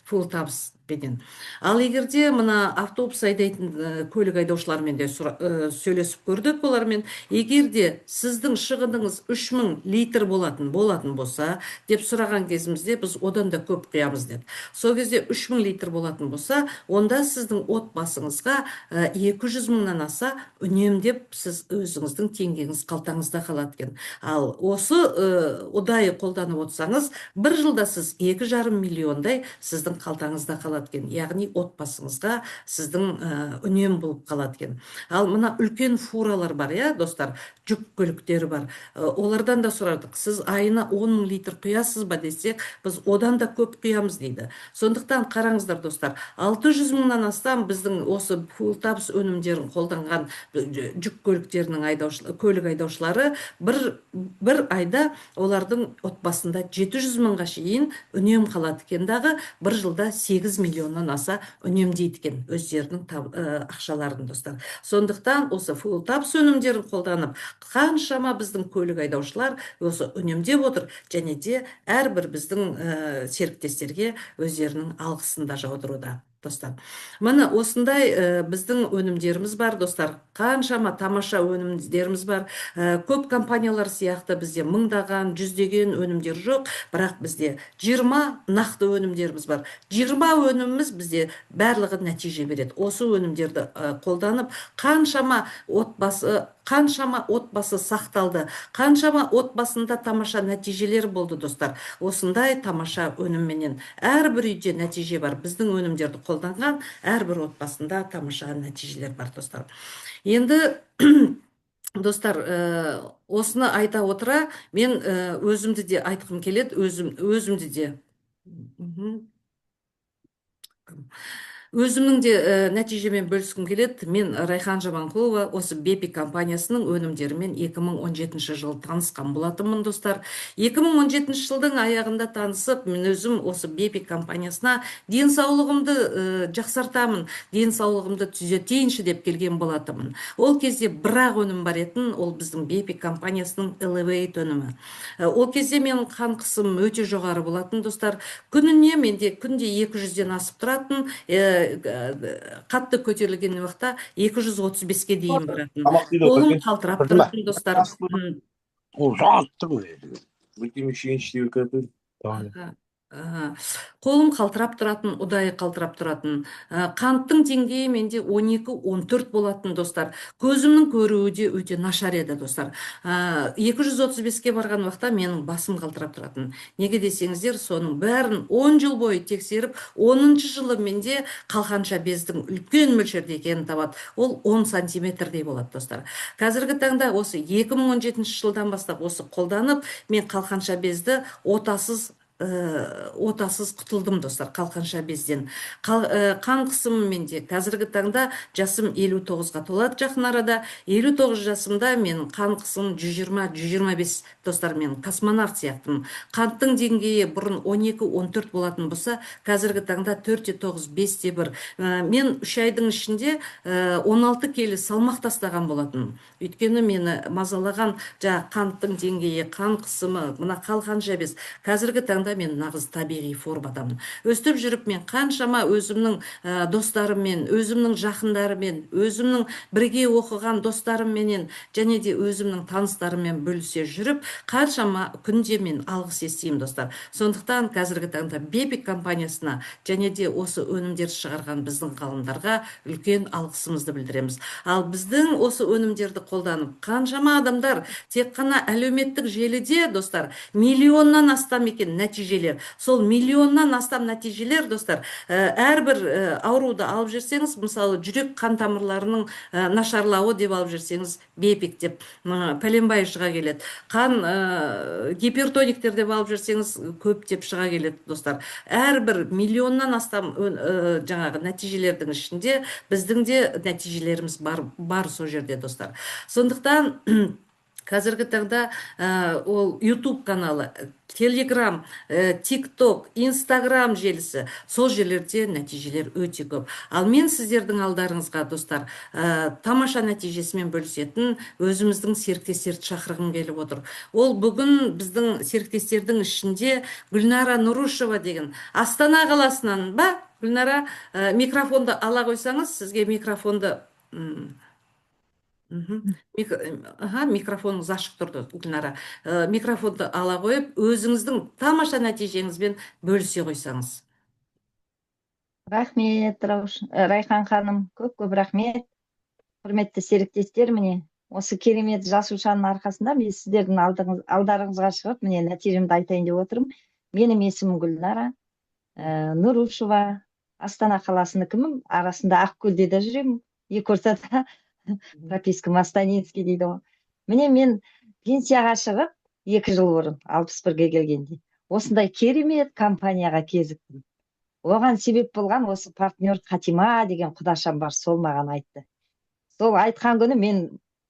Fuel Tabs-пенен. Ал егер де мына автобус айдайтын көлік айдаушылармен де сөйлесіп көрдік олармен. Егер де сіздің шығыныңыз 3000 литр болатын болса деп сұраған кезімізде, біз одан да көп құямыз деді. Сол кезде 3000 литр болатын болса, онда сіздің отбасыңызға 200 мыңнан аса үнемдеп, сіз өзіңіздің теңгеңіз қалтаңызда қалады екен. Ал осы ұдайы қолданып отырсаңыз, бір жылда сіз 2,5 миллиондай сіздің қалтаңызда қалады екен, яғни отбасыңызға сіздің үнем болып қалады екен. Ал мына үлкен фуралар бар, иә, достар, жүк көліктері бар, олардан да сұрадық. Сіз айына 10 мың литр құясыз ба десек, біз одан да көп құямыз дейді. Сондықтан қараңыздар, достар, 600 мыңнан астам біздің осы Fuel Tabs өнімдерін қолданған жүк көліктерінің көлік айдаушылары бір айда олардың отбасында 700 мыңға шейін үнем қалады екен дағы, бір жылда 8 миллионнан аса үнемдейді екен өздерінің ақшаларын, достар. Сондықтан осы Fuel Tabs өнімдерін қолданып, қаншама біздің көлік айдаушылар осы үнемдеп отыр және де әрбір біздің серіктестерге өздерінің алғысын да жаудыруда. Достар, міне, осындай біздің өнімдеріміз бар, достар. Қаншама тамаша өнімдеріміз бар. Көп компаниялар сияқты бізде мыңдаған, жүздеген өнімдер жоқ, бірақ бізде 20 нақты өнімдеріміз бар. 20 өніміміз бізде барлығы нәтиже береді. Осы өнімдерді қолданып, қаншама отбасы сақталды, қаншама отбасында тамаша нәтижелер болды, достар. Осындай тамаша өнімменен әрбір үйде нәтиже бар. Біздің өнімдерді қолданған әрбір отбасында тамаша нәтижелер бар, достар. Енді, достар, осыны айта отыра, мен өзімді де айтқым келеді, өзімді де. Өзімнің де нәтижемен бөліскім келеді. Мен, Райхан Жаманқұлова, осы Бепи компаниясының өнімдерімен 2017 жылы танысқан болатынмын, достар. 2017 жылдың аяғында танысып, мен өзім осы Бепи компаниясына денсаулығымды жақсартамын, денсаулығымды түзетейінші деп келген болатынмын. Ол кезде бір-ақ өнім бар етін, ол біздің Бепи компаниясының Elevate өнімі. Ол кезде менің қан қысымым өте жоғары болатын, достар. Күніне менде күнде 200-ден асып тұратын, қатты көтерілген уақытта 235-ке дейін баратын. Тамақ дейді Қолым ғой. қалтырап Көрдің ба? тұратын, достар. Ол жанып тұр ғой. Бірдеме. Аха. Қолым қалтырап тұратын, ұдайы қалтырап тұратын. Қанттың деңгейі менде 12-14 болатын, достар. Көзімнің көруі де өте нашар еді, достар. 235-ке барған уақытта менің басым қалтырап тұратын. Неге десеңіздер, соның бәрін 10 жыл бойы тексеріп, 10 жылы менде қалқанша бездің үлкен мөлшерде екенін табады. Ол 10 сантиметрдей болады, достар. Қазіргі таңда осы 2017 жылдан бастап осы қолданып, мен қалқанша безді отасыз құтылдым, достар, қалқанша безден. Қан қысымым менде қазіргі таңда, жасым 59-ға толады жақын арада, 59 жасымда менің қан қысымым 120-125, достар, мен космонавт сияқтымын. Қанттың деңгейі бұрын 12-14 болатын болса, қазіргі таңда 4,9, 5,1. Мен 3 айдың ішінде 16 келі салмақ тастаған болатынмын, өйткені мені мазалаған жаңағы қанттың деңгейі, қан қысымы, мына қалқанша без. Қазіргі таңда мен нағыз табиғи формадамын. Өстіп жүріп, мен қаншама өзімнің достарыммен, өзімнің жақындарыммен, өзімнің бірге оқыған достарымменен және де өзімнің таныстарыммен бөлісе жүріп, қаншама күнде мен алғыс естимін, достар. Сондықтан қазіргі таңда Бепик компаниясына және де осы өнімдерді шығарған біздің ғалымдарға үлкен алғысымызды білдіреміз. Ал біздің осы өнімдерді қолданып, қаншама адамдар тек қана әлеуметтік желіде, достар, миллионнан астам екен нәтижелер. Сол миллионнан астам нәтижелер, достар, әрбір ауруды алып жүрсеңіз, мысалы, жүрек қан тамырларының нашарлауы деп алып жүрсеңіз, Бепик деп пәленбай шыға келеді. Қан гипертониктер деп алып жүрсеңіз, көптеп шыға келеді, достар. Әрбір миллионнан астам жаңағы нәтижелердің ішінде біздің де нәтижелеріміз бар сол жерде, достар. Сондықтан қазіргі таңда ол YouTube каналы, Телеграм, TikTok, Инстаграм желісі, сол жерлерде нәтижелер өте көп. Ал мен сіздердің алдарыңызға, достар, тамаша нәтижесімен бөлісетін өзіміздің серіктестерді шақырғым келіп отыр. Ол бүгін біздің серіктестердің ішінде Гүлнара Нұрушева деген, Астана қаласынан ба? Гүлнара, микрофонды ала қойсаңыз, сізге микрофонды. Аха, микрофоныңыз ашық тұрды, Гүлнара. Микрофонды ала қойып, өзіңіздің тамаша нәтижеңізбен бөлісе қойсаңыз. Рахмет, Райхан ханым, көп көп рахмет. Құрметті серіктестер, міне, осы керемет жасушаның арқасында мен сіздердің алдарыңызға шығып, міне, нәтижемді айтайын деп отырмын. Менің есімім Гүлнара Нұрушева, Астана қаласыныкімін, арасында Ақкөлде де жүремін, екі ортада, пропискам астанинский дейді ғой. Міне, мен пенсияға шығып, 2 жыл бұрын, 61-ге келгенде, осындай керемет компанияға кезіктім. Оған себеп болған осы партнер Қатима деген құдашам бар, сол маған айтты. Сол айтқан күні мен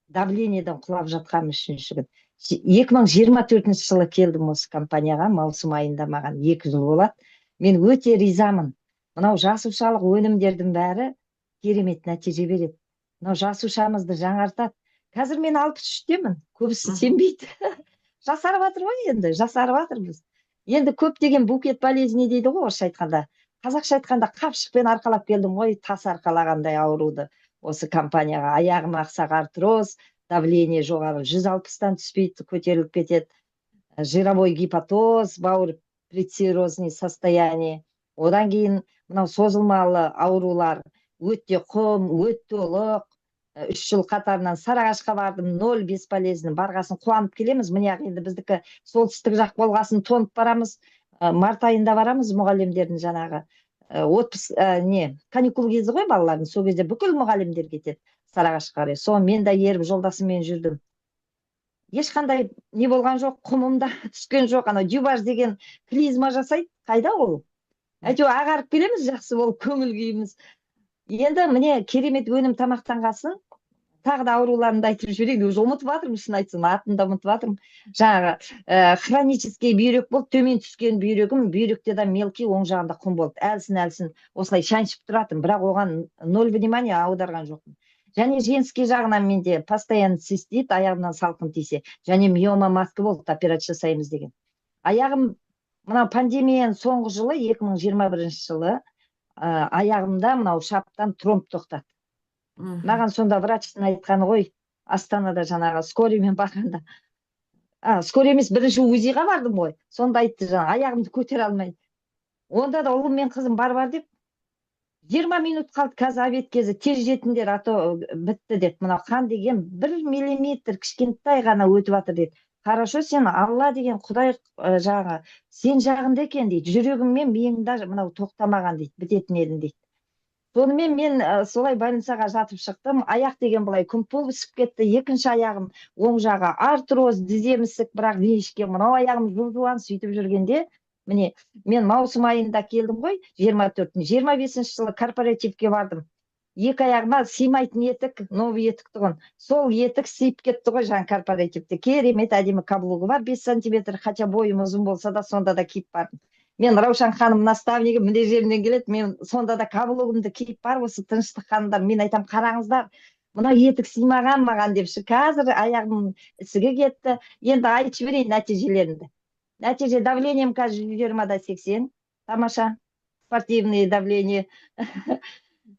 давлениеден құлап жатқанмын үшінші күн. 2024 жылы келдім осы компанияға, маусым айында маған 2 жыл болады. Мен өте ризамын. Мынау жасушалық өнімдердің бәрі керемет нәтиже береді. Мынау жасушамызды жаңартады. Қазір мен 63-темін, көбісі сенбейді. Жасарып жатыр ғой енді, жасарып жатырмыз. Енді көптеген букет болезней дейді ғой орысша айтқанда. Қазақша айтқанда, қапшықпен арқалап келдім ғой, тас арқалағандай ауруды осы компанияға. Аяғым ақсақ, артроз, давление жоғары, 160-тан түспейді, көтеріліп кетеді, жировой гепатоз, бауыр предциррозный состояние. Одан кейін мынау созылмалы аурулар, өте құм, өт толық. 3 жыл қатарынан Сарыағашқа бардым, ноль, бесполезно. Барғасын қуанып келеміз. Міне, енді біздікі солтүстік жақ болғасын, тоңып барамыз. Март айында барамыз, мұғалімдердің жаңағы отпуск, не, каникул кезі ғой балалардың. Сол кезде бүкіл мұғалімдер кетеді Сарыағашқа қарай. Соны мен де еріп, жолдасыммен жүрдім. Ешқандай не болған жоқ, құмым да түскен жоқ. Анау дюбаж деген клизма жасайды, қайда ол? Әйтеуір ағарып келеміз, жақсы болып, көңіл күйіміз. Енді міне, керемет өнім тамақтанғасын, тағы да ауруларымды айтып жіберейін. Уже ұмытып жатырмын, шын айтсам, атын да ұмытып жатырмын. Жаңағы хронический бүйрек болды, төмен түскен бүйрегім. Бүйректе де мелкий, оң жағында құм болды, әлсін әлсін осылай шаншып тұратын, бірақ оған ноль внимания аударған жоқпын. Және женский жағынан менде постоянно цистит, аяғымнан салқын тисе, және миома матки болды, операция жасаймыз деген. Аяғым мына пандемияның соңғы жылы, 2021 жылы, аяғымда мынау шаптан тромб тоқтады. Маған сонда врачтың айтқаны ғой, Астанада жаңағы скорыймен барғанда, скорый емес, бірінші УЗИ-ға бардым ғой, сонда айтты, жаңағы аяғымды көтере алмай. Онда да ұлым мен қызым бар, бар деп, 20 минут қалды, қазір обед кезі, тез жетіңдер, а то бітті деп. Мынау қан деген 1 миллиметр кішкентай ғана өтіп жатыр деді. Хорошо, сен Алла деген құдай, жаңағы сен жағында екен дейді, жүрегің мен миыңда мынау тоқтамаған дейді, бітетін едің дейді. Сонымен мен солай больницаға жатып шықтым. Аяқ деген былай күмп болып ісіп кетті. Екінші аяғым оң жағы артроз, тізем ісік, бірақ венішке мынау аяғым жу жуан. Сөйтіп жүргенде, міне, мен маусым айында келдім ғой, 24-ін, 25-жылы корпоративке бардым. Екі аяғыма сыймайтын етік, новый етік тұғын, сол етік сыйып кетті ғой жаңағы корпоративте. Керемет әдемі каблугы бар, 5 сантиметр, хотя бойым ұзын болса да, сонда да киіп бардым. Мен Раушан ханым наставнигі, мына жерімнен келеді. Мен сонда да каблугымды киіп барып, осы Тыныштық ханымдар, мен айтамын: «Қараңыздар, мына етік сыймаған маған», — деп ше. Қазір аяғым ісігі кетті. Енді айтып жіберейін нәтижелерімді. Нәтиже: давлением қазір 120 да 80, тамаша, спортивный давление.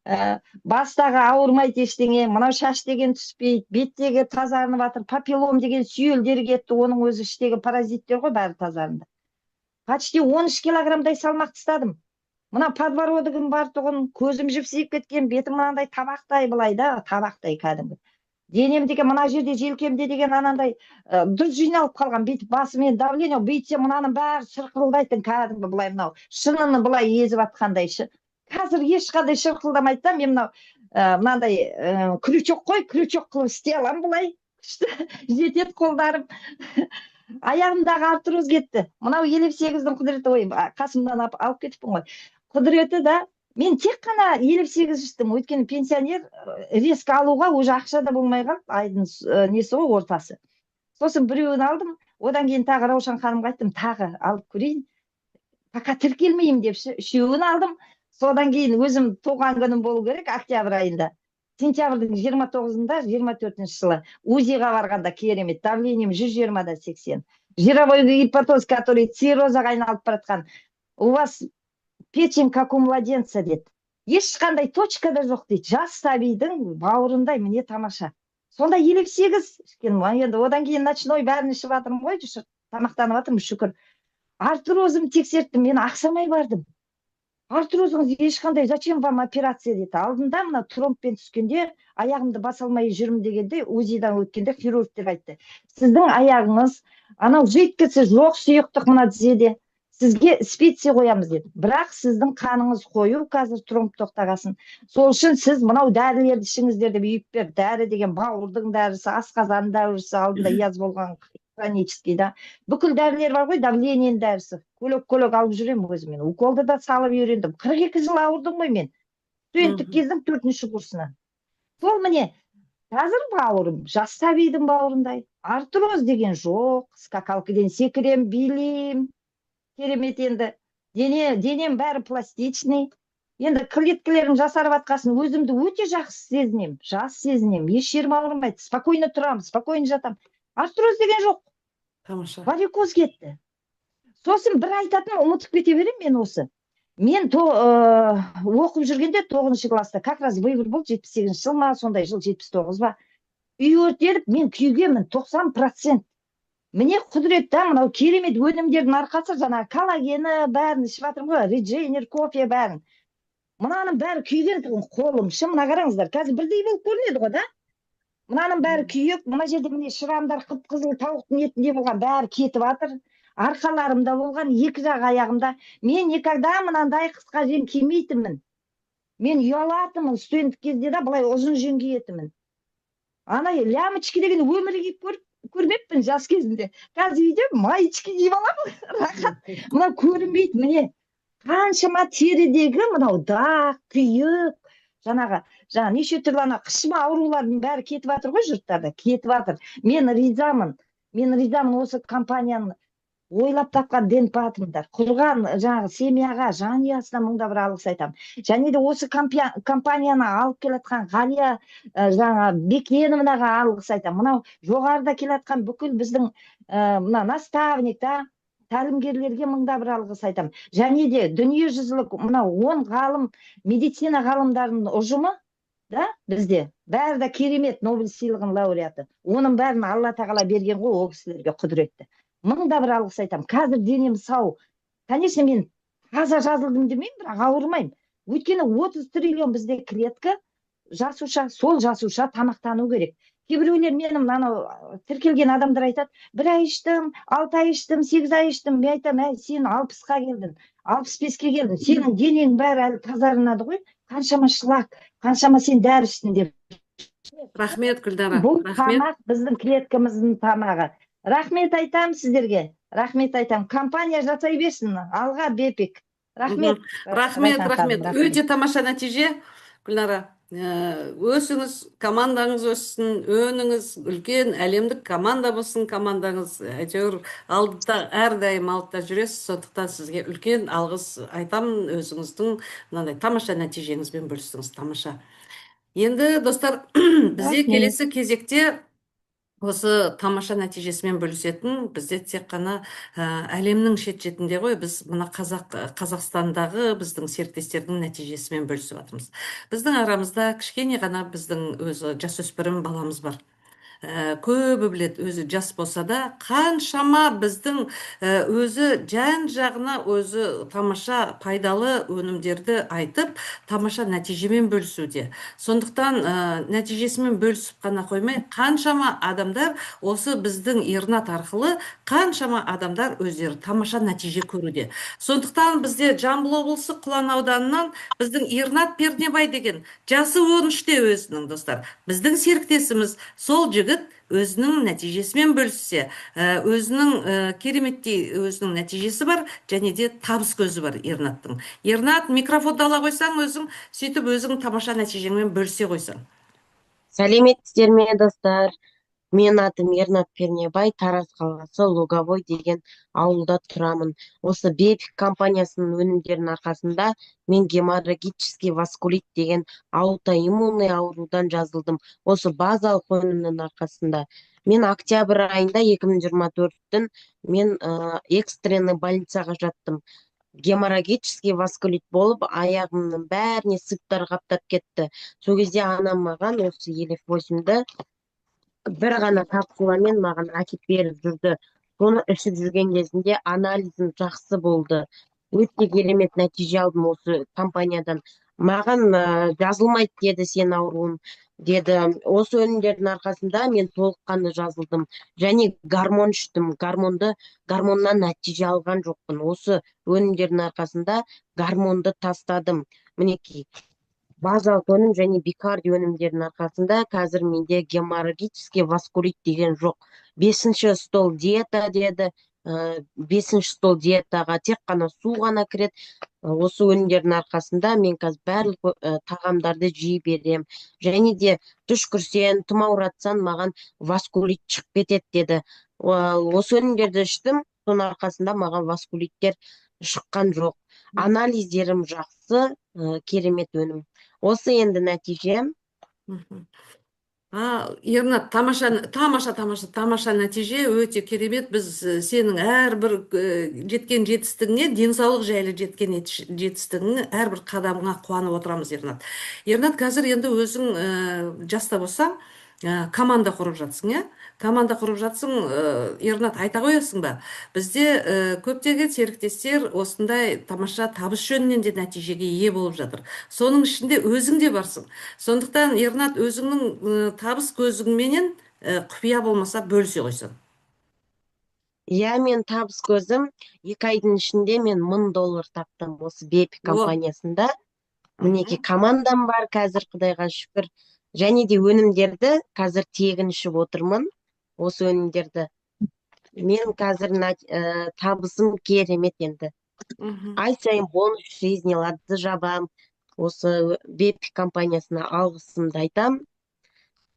Бастағы ауырмайды ештеңе, мынау шаш деген түспейді, беттегі тазарынып жатыр, папиллом деген сүйелдер кетті, оның өзі іштегі паразиттер ғой, бәрі тазарынды. Почти 13 килограммдай салмақ тастадым. Мына подбородогым бар тұғын, көзім жіпсиіп кеткен, бетім мынандай табақтай, былай да, табақтай кәдімгі. Денем деген мына жерде, желкемде деген анандай тұз жиналып қалған. Бүйтіп басымен давление, бүйтсе, мынаның бәрі шырқылдайтын кәдімгі, былай мынау шыныны былай езіп жатқандай ше. Қазір ешқандай шырқылдамайды да. Мен мынау мынандай крючок қой, крючок қылып істей аламын былай, күшті жетеді қолдарым. Аяғымдағы артроз кетті. Мынау Елев сегіздің құдіреті. Ой, қасымнан алып кетіппін ғой. Құдіреті да. Мен тек қана Елев сегіз іштім, өйткені пенсионер, резко алуға уже ақша да болмай қалды, айдың несі ғой, ортасы. Сосын біреуін алдым. Одан кейін тағы Раушан ханымға айттым: «Тағы алып көрейін, пока тіркелмеймін», — деп ше. Үшеуін алдым. Содан кейін өзім туған күнім болу керек октябрь айында, сентябрьдің 29-ында, 24-жылы УЗИ-ға барғанда, керемет, давлением 120 да 80, жировой гепатоз, который циррозға айналып бара жатқан. «У вас печень как у младенца», — деді, «ешқандай точка да жоқ», — дейді, «жас сәбидің бауырындай». Міне, тамаша. Сонда Елев сегіз ішкен. Енді одан кейін ночной, бәрін ішіп жатырмын ғой, тамақтанып жатырмын, шүкір. Артрозым тексерттім, мен ақсамай бардым. «Артрозыңыз ешқандай, зачем вам операция?» — деді. Алдында мына тромбпен түскенде, аяғымды баса алмай жүрмін дегенде, УЗИ-дан өткенде хирургтер айтты: «Сіздің аяғыңыз анау жидкости жоқ, сұйықтық мына тізеде, сізге спица қоямыз», — деді. «Бірақ сіздің қаныңыз қою қазір, тромб тоқтағасын, сол үшін сіз мынау дәрілерді ішіңіздер», — деп үйіп берді. Дәрі деген бауырдың дәрісі, асқазан дәрісі, алдында яз болған хронический да, бүкіл дәрілер бар ғой, давлениенің дәрісі, көлек көлек алып жүремін өзіммен. Уколды да салып үйрендім, 42 жыл ауырдым ғой мен, студенттік кездің төртінші курсынан. Сол, міне, қазір бауырым жас сәбидің бауырындай, артроз деген жоқ, скакалкадан секірем, билеймін, керемет. Енді денем бәрі пластичный, енді клеткалерім жасарып жатқасын, өзімді өте жақсы сезінемін, жас сезінемін, еш жерім ауырмайды, спокойно тұрамын, спокойно жатамын, артроз деген жоқ. Тамаша. Варикоз кетті. Сосын бір айтатыным, ұмытып кете беремін мен осы. Мен оқып жүргенде, тоғызыншы класста, как раз выбор болды, 78-жыл ма, сондай жыл, 79 ба, үй өртеліп, мен күйгенмін 90%. Міне, құдірет та, мынау керемет өнімдердің арқасы. Жаңағы коллагені, бәрін ішіп жатырмын ғой, реджейнер, кофе, бәрін. Мынаның бәрі күйген тұғын, қолым шы. Мына қараңыздар, қазір бірдей болып көрінеді ғой да. Мынаның бәрі күйік. Мына жерде, міне, шрамдар қып қызыл тауықтың етіндей болған, бәрі кетіп жатыр. Арқаларымда болған, екі жақ аяғымда. Мен никогда мынандай қысқа жең кимейтінмін, мен ұялатынмын. Студенттік кезде да былай ұзын жең киетінмін. Ана лямочки деген өмірі киіп көрмеппін жас кезімде. Қазір үйде маечки киіп аламын, рахат. Мынау көрінбейді. Міне, қаншама терідегі мынау дақ, күйік, жаңағы неше түрлі ана қышыма аурулардың бәрі кетіп жатыр ғой жұрттарда, кетіп жатыр. Мен ризамын, мен ризамын. Осы компанияны ойлап тапқан Дэн Патмандар, құрған жаңағы семьяға, жанұясына мыңда бір алғыс айтамын. Және де осы компанияны алып келе жатқан Ғалия жаңа Бекеновнаға алғыс айтамын. Мынау жоғарыда келе жатқан бүкіл біздің мына наставник та, тәлімгерлерге мыңда бір алғыс айтамын. Және де дүниежүзілік мынау 10 ғалым, медицина ғалымдарының ұжымы да бізде, бәрі де керемет, Нобель сыйлығының лауреаты. Оның бәрін Алла тағала берген ғой ол кісілерге құдіретті. Мың да бір алғыс айтамын. Қазір денем сау. Конечно, мен таза жазылдым демеймін, бірақ ауырмаймын. Өйткені 30 триллион бізде клетка, жасуша. Сол жасуша тамақтану керек. Кейбіреулер, менің анау тіркелген адамдар айтады: «Бір ай іштім, 6 ай іштім, 8 ай іштім». Мен айтамын: «Әй, сен 60-қа келдің, 65-ке келдің, сенің денең бәрі әлі тазарынады ғой. Қаншама шлак, қаншама сен дәрі іштің», — деп. Рахмет, Гүлдара. Бұл Рахмет. тамақ біздің клеткамыздың тамағы. Рахмет айтамын сіздерге, рахмет айтамын. Компания жасай берсін, алға, Бепик! Рахмет. Рахмет. Райхан Рахмет. ханым. Өте тамаша нәтиже, Гүлнара. Өсіңіз, командаңыз өссін, өніңіз, үлкен әлемдік команда болсын командаңыз. Әйтеуір алдыда, әрдайым алдыда жүресіз. Сондықтан сізге үлкен алғыс айтамын, өзіңіздің мынандай тамаша нәтижеңізбен бөлістіңіз, тамаша. Енді, достар, бізде Рахмет. келесі кезекте осы тамаша нәтижесімен бөлісетін бізде тек қана әлемнің шет шетінде ғой, біз мына Қазақстандағы біздің серіктестердің нәтижесімен бөлісіп жатырмыз. Біздің арамызда кішкене ғана біздің өзі жасөспірім баламыз бар. Көбі біледі, өзі жас болса да, қаншама біздің өзі жан жағына өзі тамаша пайдалы өнімдерді айтып, тамаша нәтижемен бөлісуде. Сондықтан нәтижесімен бөлісіп қана қоймай, қаншама адамдар осы біздің Ернат арқылы, қаншама адамдар өздері тамаша нәтиже көруде. Сондықтан бізде Жамбыл облысы, Құлан ауданынан біздің Ернат Пернебай деген, жасы 13-те өзінің, достар, біздің серіктесіміз. Сол жігіт өзінің нәтижесімен бөліссе, өзінің кереметтей өзінің нәтижесі бар және де табыс көзі бар Ернаттың. Ернат, микрофонды ала қойсаң өзің, сөйтіп өзің тамаша нәтижеңмен бөлісе қойсаң. Сәлеметсіздер ме, достар! Менің атым Ернат Пернебай, Тараз қаласы, Луговой деген ауылда тұрамын. Осы Бепик компаниясының өнімдерінің арқасында мен геморрагический васкулит деген аутоиммунный аурудан жазылдым. Осы базалық өнімнің арқасында. Мен октябрь айында 2024-тің мен экстренный больницаға жаттым. Геморрагический васкулит болып, аяғымның бәріне сыптар қаптап кетті. Сол кезде анам маған осы Елеф 8-ді бір ғана капсуламен маған әкеп беріп жүрді. Соны ішіп жүрген кезінде анализім жақсы болды. Өте керемет нәтиже алдым осы компаниядан. Маған жазылмайды деді сен ауруың деді. Осы өнімдердің арқасында мен толыққанды жазылдым және гормон іштім. Гормоннан нәтиже алған жоқпын. Осы өнімдердің арқасында гормонды тастадым. Мінекей, базалық өнім және Бикарди өнімдерінің арқасында қазір менде геморрагический васкулит деген жоқ. Бесінші стол диета деді. Бесінші стол диетаға тек қана су ғана кіреді. Осы өнімдердің арқасында мен қазір барлық тағамдарды жей беремін. Және де түшкірсең, тұмауратсаң, маған васкулит шығып кетеді деді. Осы өнімдерді іштім, соның арқасында маған васкулиттер шыққан жоқ. Анализдерім жақсы, керемет өнім. Осы енді нәтижем. А, Ернат, тамаша, тамаша, тамаша, тамаша нәтиже, өте керемет. Біз сенің әрбір жеткен жетістігіңе, денсаулық жайлы жеткен жетістігіңе, әрбір қадамыңа қуанып отырамыз, Ернат. Ернат, қазір енді өзің жаста болсаң, команда құрып жатсың, иә? Команда құрып жатсың, Ернат, айта қоясың ба? Бізде көптеген серіктестер осындай тамаша табыс жөнінен де нәтижеге ие болып жатыр. Соның ішінде өзің де барсың. Сондықтан, Ернат, өзіңнің табыс көзіңменен құпия болмаса, бөлісе қойсаң. Иә, мен табыс көзім 2 айдың ішінде мен 1000 доллар таптым осы Бепи компаниясында. Мінекей, командам бар қазір, құдайға шүкір. Және де өнімдерді қазір тегін ішіп отырмын. Осы өнімдерді мен қазір табысым керемет енді. Ай сайын бонус жизни ларды жабам. Осы Бепи компаниясына алғысымды айтам.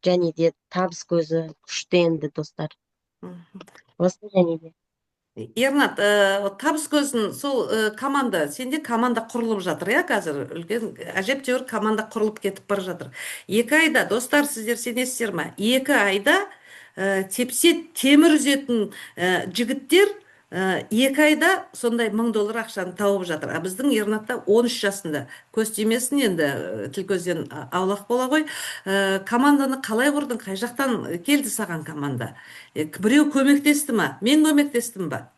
Және де табыс көзі күшті енді, достар. Осы және де. Ернат, табыс көзін сол команда, сенде команда құрылып жатыр, иә, қазір үлкен, әжептәуір команда құрылып кетіп бара жатыр. 2 айда, достар, сіздер сенесіздер ма? 2 айда тепсе темір үзетін жігіттер 2 айда сондай 1000 доллар ақшаны тауып жатыр. А біздің Ернатта 13 жасында, көз тимесін енді, тіл көзден аулақ бола ғой. Команданы қалай құрдың? Қай жақтан келді саған команда? Біреу көмектесті ма? Мен көмектестім ба?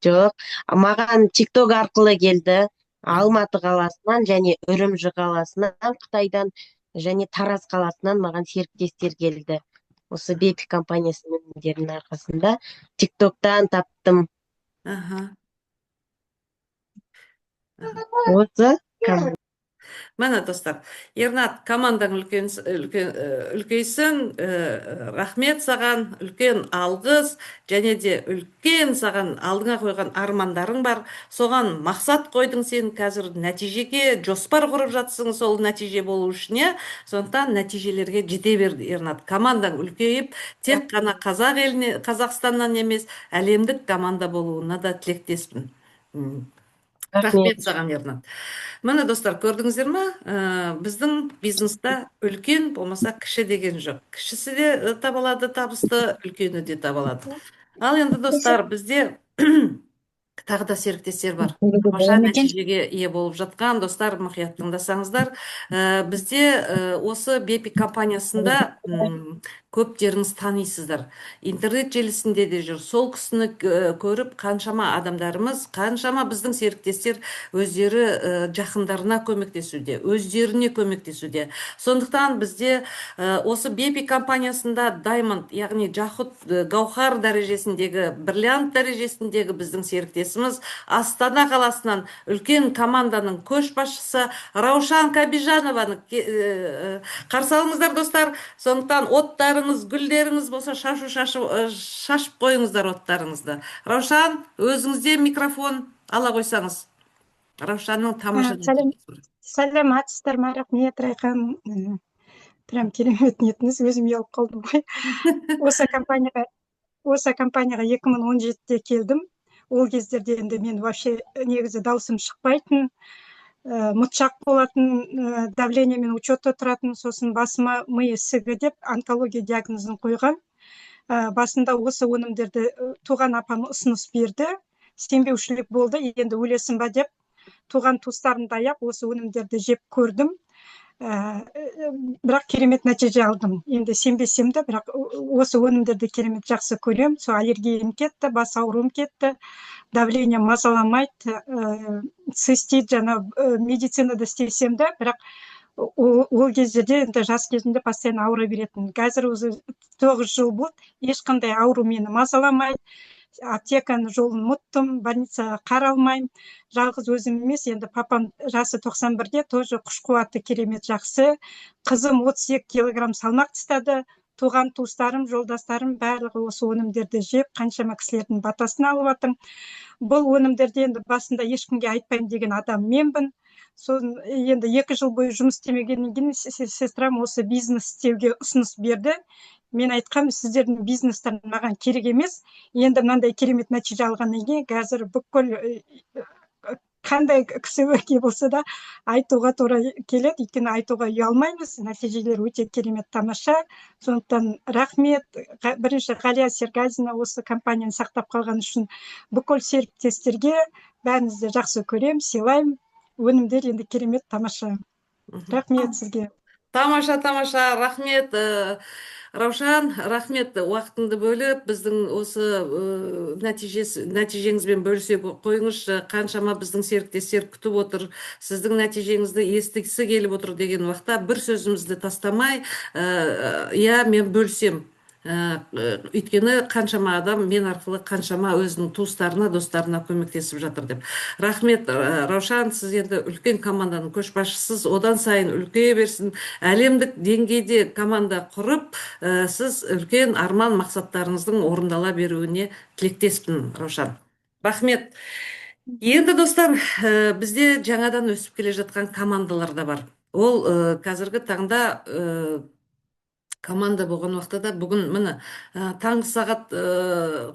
Жоқ, маған ТикТок арқылы келді. Алматы қаласынан және Үрімжі қаласынан, Қытайдан және Тараз қаласынан маған серіктестер келді. Осы Бепи компаниясының өнімдерінің арқасында ТикТоктан таптым. Осы Міне, достар, Ернат, командаң үлкен, үлкен, үлкейсін, рахмет саған, үлкен алғыс және де үлкен саған алдыңа қойған армандарың бар. Соған мақсат қойдың сен, қазір нәтижеге жоспар құрып жатсың сол нәтиже болу үшін, иә? Сондықтан нәтижелерге жете бер, Ернат. Командаң үлкейіп, тек қана қазақ еліне, Қазақстаннан емес, әлемдік команда болуына да тілектеспін. Рахмет саған, Ернат. Міне, достар, көрдіңіздер ма? Біздің бизнеста үлкен болмаса кіші деген жоқ. Кішісі де таба алады табысты, үлкені де таба алады. Ал енді, достар, бізде тағы да серіктестер бар. Тамаша нәтижеге ие болып жатқан достар, мұқият тыңдасаңыздар. Бізде осы Бепи компаниясында көптеріңіз танисыздар. Интернет желісінде де жүр. Сол кісіні көріп, қаншама адамдарымыз, қаншама біздің серіктестер өздері жақындарына көмектесуде, өздеріне көмектесуде. Сондықтан бізде осы Бепи компаниясында Diamond, яғни жақұт, гауһар дәрежесіндегі, бриллиант дәрежесіндегі біздің серіктесіміз, Астана қаласынан үлкен команданың көшбасшысы Раушан Кабижанованы қарсы алыңыздар, достар. Сондықтан оттарыңыз, гүлдеріңіз болса, шашу шашып, шашып қойыңыздар оттарыңызды. Раушан, өзіңізде микрофон ала қойсаңыз. Раушанның тамаша Сәлем. нәтижесі бар. Сәлеметсіздер ме? Рахмет, Райхан. Прям керемет нетіңіз, өзім ұялып қалдым ғой. Осы компанияға 2017-те келдім. Ол кездерде енді мен вообще негізі даусым шықпайтын, ұмытшақ болатын, давление мен учет та тұратын. Сосын басыма ми ісігі деп онкология диагнозын қойған. Басында осы өнімдерді туған апам ұсыныс берді, сенбеушілік болды. Енді өлесің ба деп, туған туыстарымды аяп, осы өнімдерді жеп көрдім. Бірақ керемет нәтиже алдым. Енді сенбесем де, бірақ осы өнімдерді керемет жақсы көремін. Сол аллергиям кетті, бас ауруым кетті, давление мазаламайды, цистит жаңа медицинада істесем де, бірақ ол кездерде енді жас кезімде постоянно ауыра беретін. Қазір уже 9 жыл болды, ешқандай ауру мені мазаламайды. Аптеканың жолын ұмыттым, больницаға қаралмаймын. Жалғыз өзім емес енді, папам жасы 91-де, тоже күш қуаты керемет жақсы. Қызым 32 килограмм салмақ тастады. Туған туыстарым, жолдастарым, барлығы осы өнімдерді жеп, қаншама кісілердің батасын алып жатырмын. Бұл өнімдерді енді басында ешкімге айтпаймын деген адам менмін. Сосын енді 2 жыл бойы жұмыс істемегеннен кейін сестрам осы бизнес істеуге ұсыныс берді. Мен айтқам: «Сіздердің бизнестер маған керек емес». Енді мынандай керемет нәтиже алғаннан кейін қазір бүкіл Қандай кісі өке болса да айтуға тура келеді, өйткені айтуға ұялмаймыз. Нәтижелер өте керемет, тамаша. Сондықтан рахмет бірінші Ғалия Серғазина осы компанияны сақтап қалған үшін, бүкіл серіктестерге. Бәріңізді жақсы көремін, сыйлаймын. Өнімдер енді керемет, тамаша. Рахмет сізге. Тамаша, тамаша, рахмет, Раушан, рахмет уақытыңды бөліп, біздің осы нәтижеңізбен бөлісе қойыңызшы. Қаншама біздің серіктестер күтіп отыр, сіздің нәтижеңізді естігісі келіп отыр деген уақытта бір сөзімізді тастамай, иә, мен бөлісем. Өйткені қаншама адам мен арқылы қаншама өзінің туыстарына, достарына көмектесіп жатыр деп. Рахмет, Раушан, сіз енді үлкен команданың көшбасшысыз, одан сайын үлкейе берсін. Әлемдік деңгейде команда құрып, сіз үлкен арман мақсаттарыңыздың орындала беруіне тілектеспін, Раушан. Рахмет. Енді, достар, бізде жаңадан өсіп келе жатқан командалар да бар. Ол қазіргі таңда команда болған уақытта да бүгін міне таңғы сағат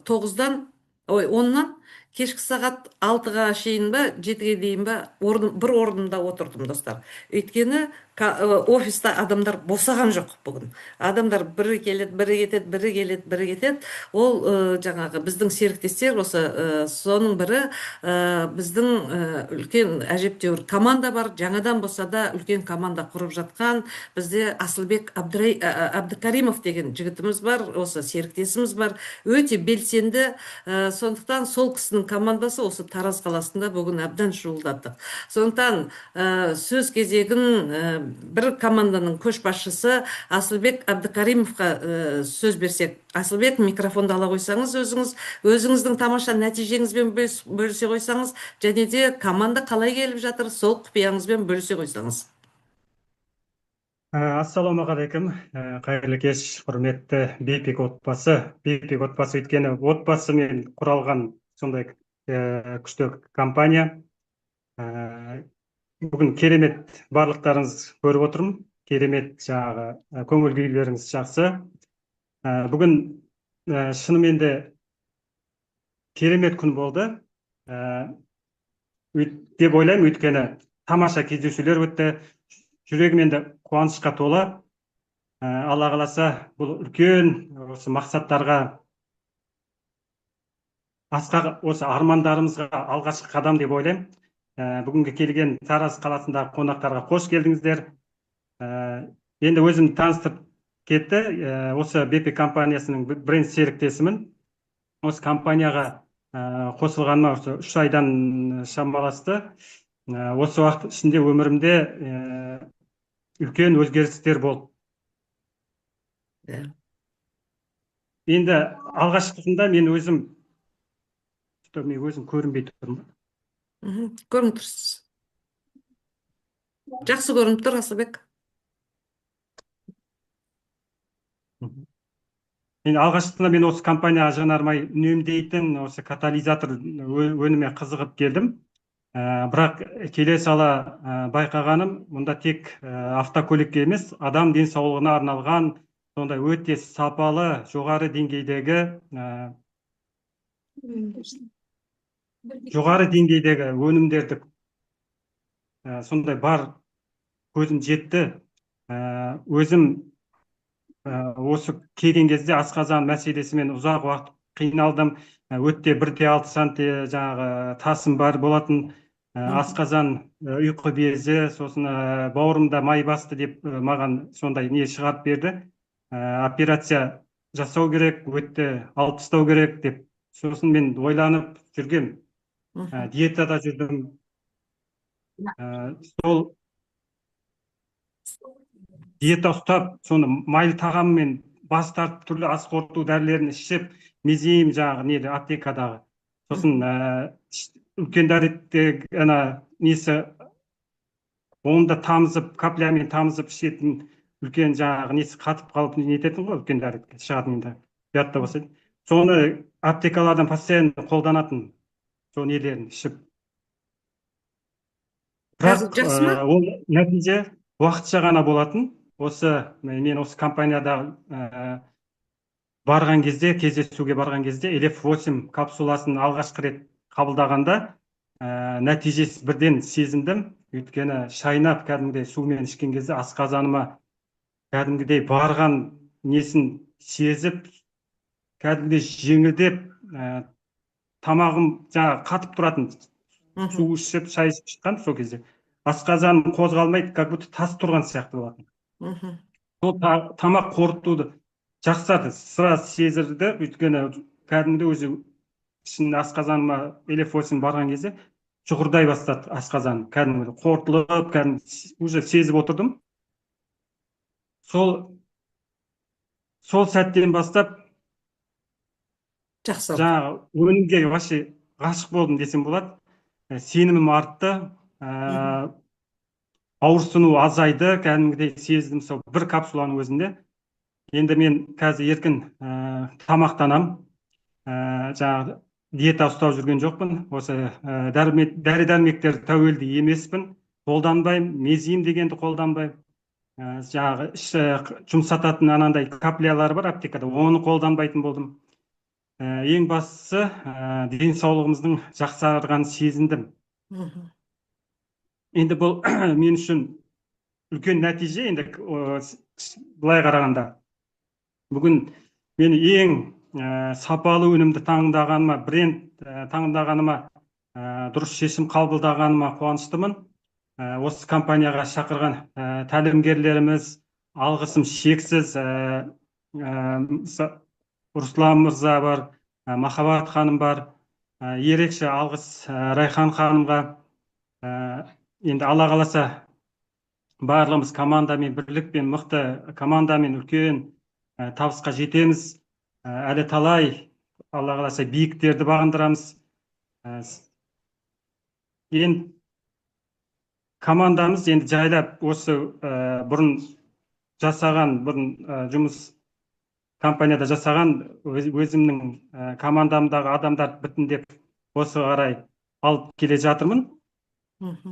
9-дан, ой, 10-нан кешкі сағат 6-ға шейін ба, 7-ге дейін ба бір орнымда отырдым, достар. Өйткені офиста адамдар босаған жоқ бүгін. Адамдар бірі келеді, бірі кетеді, бірі келеді, бірі кетеді. Ол жаңағы біздің серіктестер осы, соның бірі біздің үлкен әжептәуір команда бар, жаңадан болса да үлкен команда құрып жатқан бізде Асылбек Әбдікаримов деген жігітіміз бар, осы серіктесіміз бар, өте белсенді. Сондықтан сол кісінің командасы осы Тараз қаласында бүгін әбден шуылдаттық. Сондықтан сөз кезегін бір команданың көшбасшысы Асылбек Әбдікаримовқа сөз берсек. Асылбек, микрофонды ала қойсаңыз, өзіңіз өзіңіздің тамаша нәтижеңізбен бөлісе қойсаңыз және де команда қалай келіп жатыр, сол құпияңызбен бөлісе қойсаңыз. Ассалаумағалейкум, қайырлы кеш, құрметті Бепик отбасы. Бепик отбасы, өйткені отбасымен құралған сондай күшті компания. Бүгін керемет барлықтарыңыз көріп отырмын. Керемет жаңағы көңіл күйлеріңіз жақсы. Бүгін шынымен де керемет күн болды деп ойлаймын, өйткені тамаша кездесулер өтті. Жүрегім енді қуанышқа толы. Алла қаласа, бұл үлкен осы мақсаттарға, асқақ осы армандарымызға алғашқы қадам деп ойлаймын. Бүгінгі келген Тараз қаласындағы қонақтарға қош келдіңіздер. Енді өзім таныстырып кетті. Осы БП компаниясының бренд серіктесімін. Осы компанияға қосылғаныма осы 3 айдан шамаласты. Осы уақыт ішінде өмірімде үлкен өзгерістер болды. Енді алғашқысында мен өзім, что мен өзім көрінбей тұрмын. Көрініп тұрсыз. Жақсы көрініп тұр, Асылбек. Енді алғашқысында мен осы компанияға жанармай үнемдейтін осы катализатор өніме қызығып келдім. Бірақ келе сала байқағаным, мұнда тек автокөлікке емес, адам денсаулығына арналған сондай өте сапалы, жоғары деңгейдегі өнімдерді сондай бар көзім жетті. Өзім осы келген кезде асқазан мәселесімен ұзақ уақыт қиналдым. Өте 1,6 санти жаңағы тасым бар болатын. Асқазан, ұйқы безі, сосын бауырымда май басты деп маған сондай не шығарып берді. Операция жасау керек, өтті алып тастау керек деп. Сосын мен ойланып жүргем. Диетада жүрдім. Сол диета ұстап, соны майлы тағаммен бас тартып, түрлі ас қорыту дәрілерін ішіп, мезим жаңағы неде аптекадағы. Сосын үлкен дәретте ана несі, оны да тамызып, каплямен тамызып ішетін үлкен жаңағы несі қатып қалып нететін ғой, үлкен дәретке шығатын, енді ұят та болса. Соны аптекалардан постоянно қолданатын, сол нелерін ішіп. Қазір Бірақ жақсы ма? Ол нәтиже уақытша ғана болатын. Осы мен осы компанияда барған кезде, кездесуге барған кезде, Элеф 8 капсуласын алғашқы рет қабылдағанда Нәтижесі бірден сезіндім, өйткені шайнап, кәдімгідей сумен ішкен кезде асқазаныма кәдімгідей барған несін сезіп, кәдімгідей жеңілдеп, тамағым жаңағы қатып тұратын, су ішіп, шай ішіп шыққан, сол кезде асқазаным қозғалмайды, как будто тас тұрған сияқты болатын. Сол тамақ қорытуды жақсарды, сразу сезірді, өйткені кәдімгідей өзі ішінде асқазаныма Элефосин барған кезде шұқырдай бастады асқазаным, кәдімгідей қорытылып, кәдімгі уже сезіп отырдым. Сол сәттен бастап жақсарды. Жаңағы өнімге вообще ғашық болдым десем болады. Сенімім артты, ауырсыну азайды, кәдімгідей сездім сол бір капсуланың өзінде. Енді мен қазір еркін тамақтанамын, жаңағы диета ұстап жүрген жоқпын, осы дәрі дәрмектер тәуелді емеспін, қолданбаймын, Мезим дегенді қолданбаймын, жаңағы іш жұмсататын анандай каплялар бар аптекада, оны қолданбайтын болдым. Ең бастысы, денсаулығымыздың жақсарғанын сезіндім. Енді бұл мен үшін үлкен нәтиже. Енді былай қарағанда, бүгін мен ең сапалы өнімді таңдағаныма, бренд таңдағаныма, дұрыс шешім қабылдағаныма қуаныштымын. Осы компанияға шақырған тәлімгерлеріміз, алғысым шексіз. Руслан мырза бар, Махаббат ханым бар, ерекше алғыс Райхан ханымға. Енді Алла қаласа, барлығымыз командамен, бірлікпен, мықты командамен үлкен табысқа жетеміз. Әлі талай, Алла қаласа, биіктерді бағындырамыз. Енді командамыз енді жайлап осы бұрын жасаған, бұрын жұмыс компанияда жасаған өзімнің командамдағы адамдарды біртіндеп осы қарай алып келе жатырмын.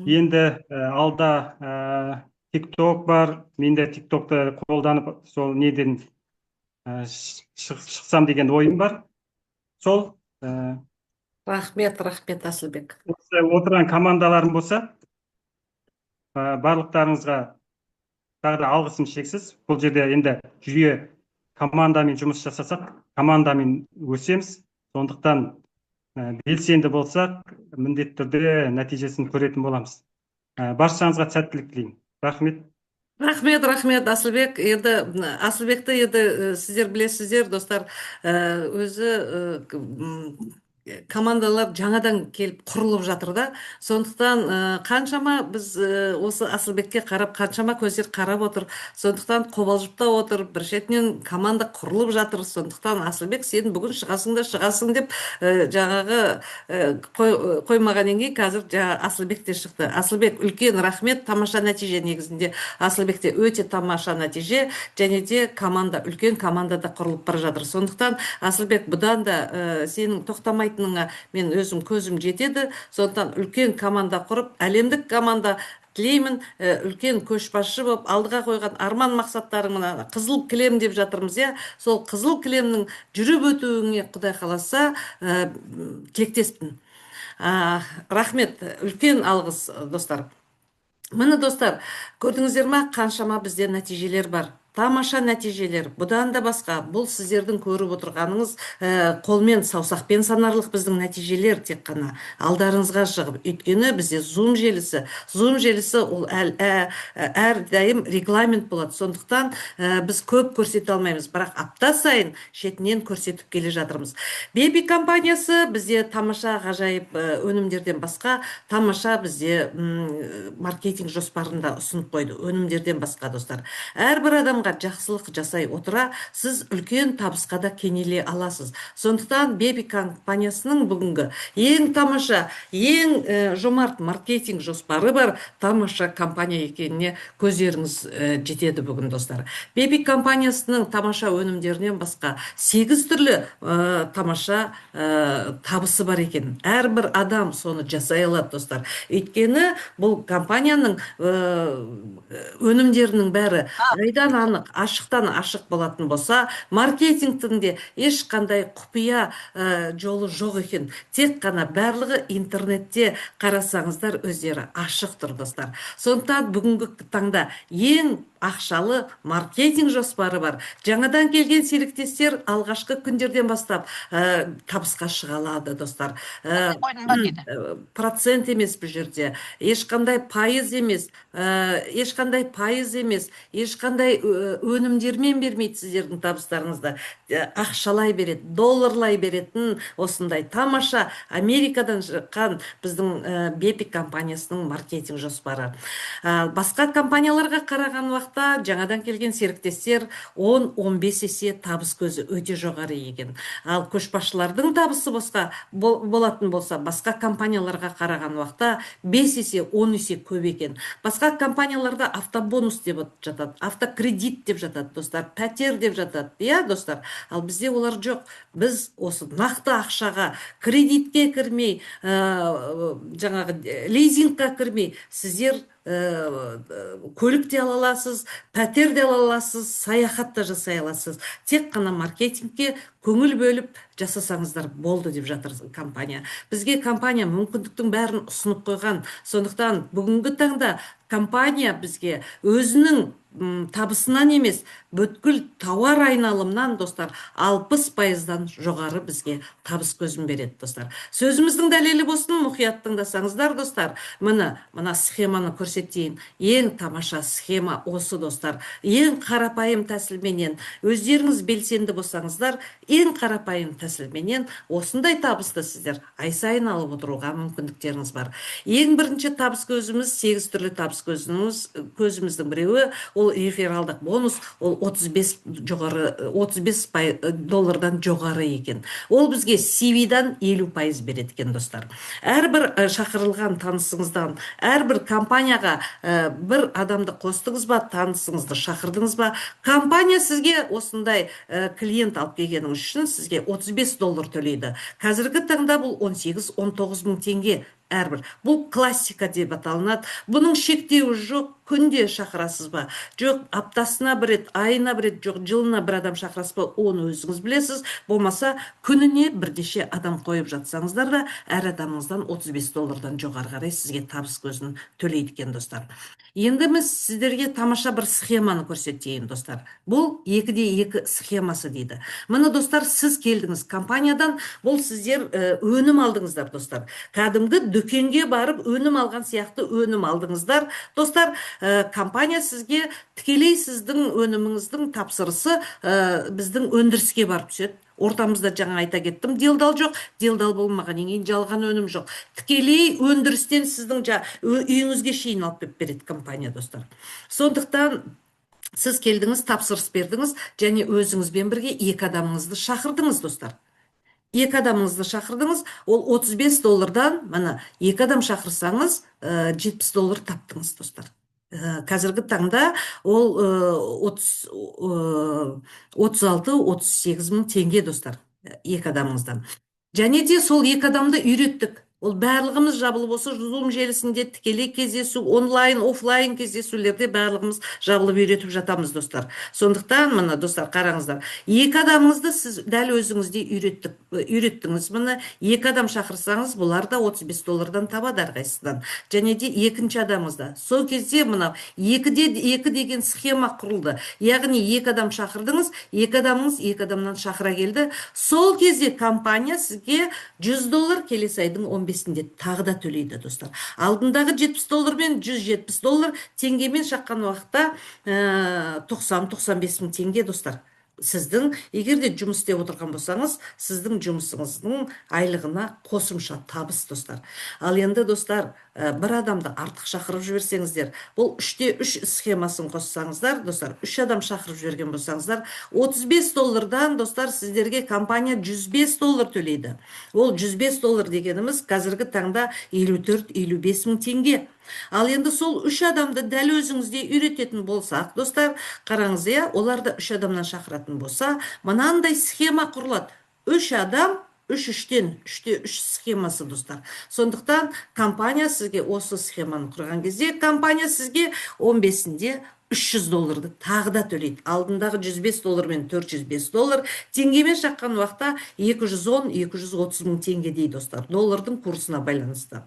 Енді алда ТикТок бар, мен де ТикТокты қолданып, сол неден шықсам деген ойым бар. Сол Рахмет, рахмет, Асылбек. Осы отырған командаларым болса, барлықтарыңызға тағы да алғысым шексіз. Бұл жерде енді жүйе, командамен жұмыс жасасақ, командамен өсеміз. Сондықтан белсенді болсақ, міндетті түрде нәтижесін көретін боламыз. Баршаңызға сәттілік тілеймін. Рахмет. Рахмет, рахмет, Асылбек. Енді Асылбекті енді сіздер білесіздер, достар, өзі командалар жаңадан келіп құрылып жатыр да. Сондықтан қаншама біз осы Асылбекке қарап, қаншама көздер қарап отыр. Сондықтан қобалжып та отыр. Бір шетінен команда құрылып жатыр. Сондықтан, Асылбек, сен бүгін шығасың да шығасың деп жаңағы қоймағаннан кейін қазір жаңа Асылбек те шықты. Асылбек, үлкен рахмет, тамаша нәтиже негізінде. Асылбекте өте тамаша нәтиже және де команда, үлкен команда да құрылып бара жатыр. Сондықтан, Асылбек, бұдан да сенің тоқтамайтыныңа мен өзім көзім жетеді. Сондықтан үлкен команда құрып, әлемдік команда тілеймін, үлкен көшбасшы болып, алдыға қойған арман мақсаттарың, мына қызыл кілем деп жатырмыз, иә, сол қызыл кілемнің жүріп өтуіңе, Құдай қаласа, тілектеспін. Рахмет, үлкен алғыс, достар. Міне, достар, көрдіңіздер ма, қаншама бізде нәтижелер бар, тамаша нәтижелер. Бұдан да басқа, бұл сіздердің көріп отырғаныңыз қолмен, саусақпен санарлық біздің нәтижелер тек қана алдарыңызға шығып. Өйткені бізде Zoom желісі, Zoom желісі ол әрдайым регламент болады. Сондықтан біз көп көрсете алмаймыз, бірақ апта сайын шетінен көрсетіп келе жатырмыз. Беби компаниясы бізде тамаша, ғажайып өнімдерден басқа, тамаша бізде маркетинг жоспарын да ұсынып қойды өнімдерден басқа, достар. Әрбір адамға жақсылық жасай отыра, сіз үлкен табысқа да кенеле аласыз. Сондықтан Беби компаниясының бүгінгі ең тамаша, ең жомарт маркетинг жоспары бар тамаша компания екеніне көздеріңіз жетеді бүгін, достар. Беби компаниясының тамаша өнімдерінен басқа сегіз түрлі тамаша табысы бар екен. Әрбір адам соны жасай алады, достар, өйткені бұл компанияның өнімдерінің бәрі айдан анық. Анық, ашықтан ашық болатын болса, маркетингтің де ешқандай құпия жолы жоқ екен. Тек қана барлығы интернетте қарасаңыздар, өздері ашық тұр, достар. Сондықтан бүгінгі таңда ең ақшалы маркетинг жоспары бар. Жаңадан келген серіктестер алғашқы күндерден бастап табысқа шыға алады, достар. Процент емес бұл жерде, ешқандай пайыз емес, ешқандай пайыз емес, ешқандай өнімдермен бермейді сіздердің табыстарыңызды. Ақшалай береді, долларлай беретін осындай тамаша Америкадан шыққан біздің Бепик компаниясының маркетинг жоспары. Басқа компанияларға қараған уақытта жаңадан келген серіктестер 10-15 есе табыс көзі өте жоғары екен. Ал көшбасшылардың табысы босқа болатын болса, басқа компанияларға қараған уақытта 5 есе, 10 есе көп екен. Басқа компанияларда автобонус деп жатады, автокредит деп жатады, достар, пәтер деп жатады, иә, достар. Ал бізде олар жоқ. Біз осы нақты ақшаға, кредитке кірмей, жаңағы лизингқа кірмей, сіздер көлік те ала аласыз, пәтер де ала аласыз, саяхат та жасай аласыз. Тек қана маркетингке көңіл бөліп жасасаңыздар болды деп жатыр компания. Бізге компания мүмкіндіктің бәрін ұсынып қойған. Сондықтан бүгінгі таңда компания бізге өзінің табысынан емес, бүткіл тауар айналымнан, достар, 60%-дан жоғары бізге табыс көзін береді, достар. Сөзіміздің дәлелі болсын, мұқият тыңдасаңыздар, достар, міне, мына схеманы көрсетейін. Ең тамаша схема осы, достар. Ең қарапайым тәсілменен, өздеріңіз белсенді болсаңыздар, ең қарапайым тәсілменен осындай табысты сіздер ай сайын алып отыруға мүмкіндіктеріңіз бар. Ең бірінші табыс көзіміз, сегіз түрлі табыс көзіміздің біреуі ол рефералдық бонус, ол 35 жоғары, 35 доллардан жоғары екен. Ол бізге CV-дан 50% береді екен, достар. Әрбір шақырылған танысыңыздан, әрбір компанияға бір адамды қостыңыз ба, танысыңызды шақырдыңыз ба, компания сізге осындай клиент алып келгеніңіз үшін сізге 35 доллар төлейді. Қазіргі таңда бұл 18-19 мың теңге әрбір. Бұл классика деп аталынады. Бұның шектеуі жоқ. Күнде шақырасыз ба? Жоқ, аптасына бір рет, айына бір рет, жоқ, жылына бір адам шақырасыз ба? Оны өзіңіз білесіз. Болмаса, күніне бірнеше адам қойып жатсаңыздар да, әр адамыңыздан 35 доллардан жоғары қарай сізге табыс көзін төлейді екен, достар. Енді біз сіздерге тамаша бір схеманы көрсетейін, достар. Бұл 2-де 2 схемасы дейді. Міне, достар, сіз келдіңіз компаниядан, бұл сіздер өнім алдыңыздар, достар. Кәдімгі дүкенге барып өнім алған сияқты өнім алдыңыздар. Достар, компания сізге тікелей сіздің өніміңіздің тапсырысы біздің өндіріске барып түседі. Ортамызда, жаңа айта кеттім, делдал жоқ. Делдал болмағаннан кейін жалған өнім жоқ. Тікелей өндірістен сіздің үйіңізге шейін алып келіп береді компания, достар. Сондықтан сіз келдіңіз, тапсырыс бердіңіз және өзіңізбен бірге екі адамыңызды шақырдыңыз, достар. Екі адамыңызды шақырдыңыз, ол 35 доллардан, міне, екі адам шақырсаңыз, 70 доллар таптыңыз, достар. Қазіргі таңда ол 36-38 мың теңге, достар, екі адамыңыздан. Және де сол екі адамды үйреттік. Ол барлығымыз жабылып осы Zoom желісінде тікелей кездесу, онлайн, офлайн кездесулерде барлығымыз жабылып үйретіп жатамыз, достар. Сондықтан, міне, достар, қараңыздар. Екі адамыңызды сіз дәл өзіңіздей үйреттіңіз. Міне, екі адам шақырсаңыз, бұлар да 35 доллардан табады әрқайсысынан. Және де екінші адамыңызда. Сол кезде мынау 2-де 2 деген схема құрылды. Яғни екі адам шақырдыңыз, екі адамыңыз екі адамнан шақыра келді. Сол кезде компания сізге 100 доллар келесі айдың 15-інде тағы да төлейді, достар. Алдындағы 70 доллар мен 170 доллар теңгемен шаққан уақытта 90-95 мың теңге, достар. Сіздің, егер де жұмыс істеп отырған болсаңыз, сіздің жұмысыңыздың айлығына қосымша табыс, достар. Ал енді, достар, бір адамды артық шақырып жіберсеңіздер, бұл 3-те 3 схемасын қоссаңыздар, достар, үш адам шақырып жіберген болсаңыздар, 35 доллардан, достар, сіздерге компания 105 доллар төлейді. Ол 105 доллар дегеніміз қазіргі таңда 54-55 мың теңге. Ал енді сол үш адамды дәл өзіңіздей үйрететін болсақ, достар, қараңыз, иә, олар да үш адамнан шақыратын болса, мынандай схема құрылады. Үш адам, үш үштен, 3-те 3 схемасы, достар. Сондықтан компания сізге осы схеманы құрған кезде, компания сізге 15-інде 300 долларды тағы да төлейді. Алдындағы 105 доллар мен 405 доллар теңгемен шаққан уақытта 210-230 мың теңге дейді, достар, доллардың курсына байланысты.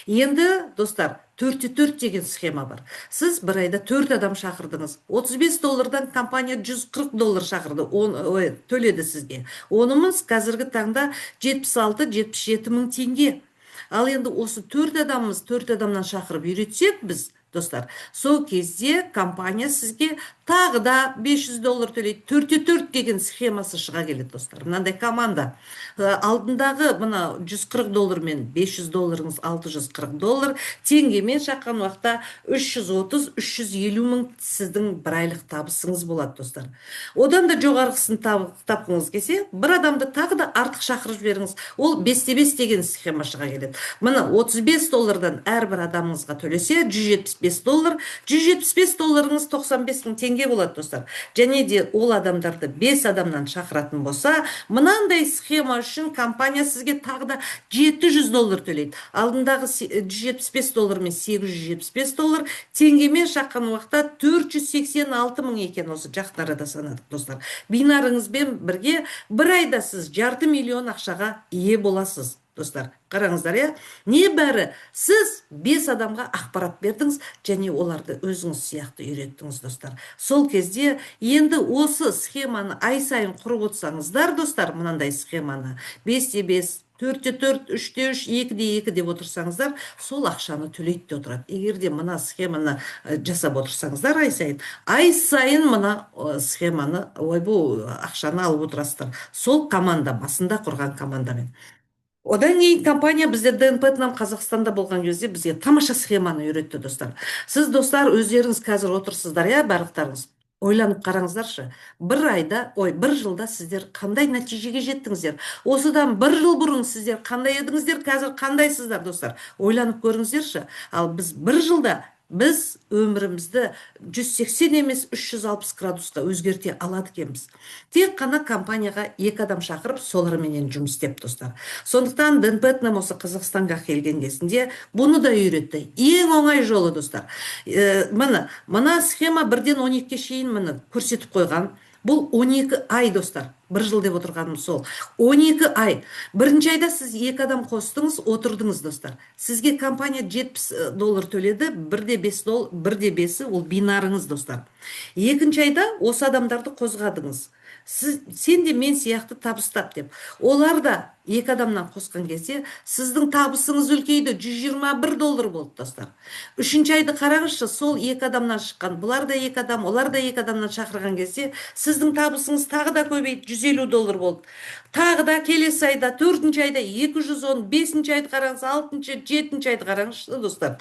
Енді, достар, 4-те 4 деген схема бар. Сіз бір айда төрт адам шақырдыңыз. 35 доллардан компания 140 доллар шақырды, ой, төледі сізге. Онымыз қазіргі таңда 76-77 мың теңге. Ал енді осы төрт адамымыз, төрт адамнан шақырып үйретсек біз, достар, сол кезде компания сізге тағы да 500 доллар төлейді. 4-те 4 деген схемасы шыға келеді, достар. Мынандай команда. Алдындағы мына 140 доллар мен 500 долларыңыз 640 доллар, теңгемен шаққан уақытта 330-350 мың сіздің бір айлық табысыңыз болады, достар. Одан да жоғарғысын тапқыңыз келсе, бір адамды тағы да артық шақырып жіберіңіз. Ол 5-те 5 деген схема шыға келеді. Мына 35 доллардан әрбір адамыңызға төлесе, 175 доллар, 175 долларыңыз 95 мың теңге болады, достар. Және де ол адамдарды 5 адамнан шақыратын болса, мынандай схема үшін компания сізге тағы да 700 доллар төлейді. Алдындағы 175 доллар мен 875 доллар теңгемен шаққан уақытта 486 мың екен, осы жақын арада санадық, достар. Бинарыңызбен бірге бір айда сіз жарты миллион ақшаға ие боласыз. Достар, қараңыздар, иә, небәрі сіз бес адамға ақпарат бердіңіз және оларды өзіңіз сияқты үйреттіңіз, достар. Сол кезде енді осы схеманы ай сайын құрып отырсаңыздар, достар, мынандай схеманы 5-те 5, 4-те 4, 3-те 3, 2-де 2 деп отырсаңыздар, сол ақшаны төлейді де отырады. Егер де мына схеманы жасап отырсаңыздар, ай сайын, ай сайын мына схеманы, ойбу, ақшаны алып отырасыздар. Сол команда басында құрған командамен. Одан кейін компания бізде Дэн Пэтнам Қазақстанда болған кезде бізге тамаша схеманы үйретті, достар. Сіз, достар, өздеріңіз қазір отырсыздар, иә, барлықтарыңыз. Ойланып қараңыздаршы, бір айда, ой, бір жылда сіздер қандай нәтижеге жеттіңіздер? Осыдан бір жыл бұрын сіздер қандай едіңіздер, қазір қандайсыздар, достар? Ойланып көріңіздерші. Ал біз бір жылда біз өмірімізді 180 емес, 360 градусқа өзгерте алады екенбіз. Тек қана компанияға екі адам шақырып, соларменен жұмыс істеп, достар. Сондықтан Дэн Пэтнам осы Қазақстанға келген кезінде бұны да үйретті. Ең оңай жолы, достар. Міне, мына схема бірден 12-ге шейін, міне, көрсетіп қойған. Бұл 12 ай, достар. Бір жыл деп отырғаным сол. 12 ай. Бірінші айда сіз екі адам қостыңыз, отырдыңыз, достар. Сізге компания 70 доллар төледі, 1-де 5 доллар, 1-де 5-і ол бинарыңыз, достар. Екінші айда осы адамдарды қозғадыңыз. Сіз, сен де мен сияқты табыс тап деп. Олар да екі адамнан қосқан кезде сіздің табысыңыз үлкейді, 121 доллар болды, достар. Үшінші айды қараңызшы, сол екі адамнан шыққан, бұлар да екі адам, олар да екі адамнан шақырған кезде сіздің табысыңыз тағы да көбейді, 150 доллар болды. Тағы да келесі айда, төртінші айда 210, бесінші айды қараңыз, алтыншы, жетінші айды қараңызшы, достар.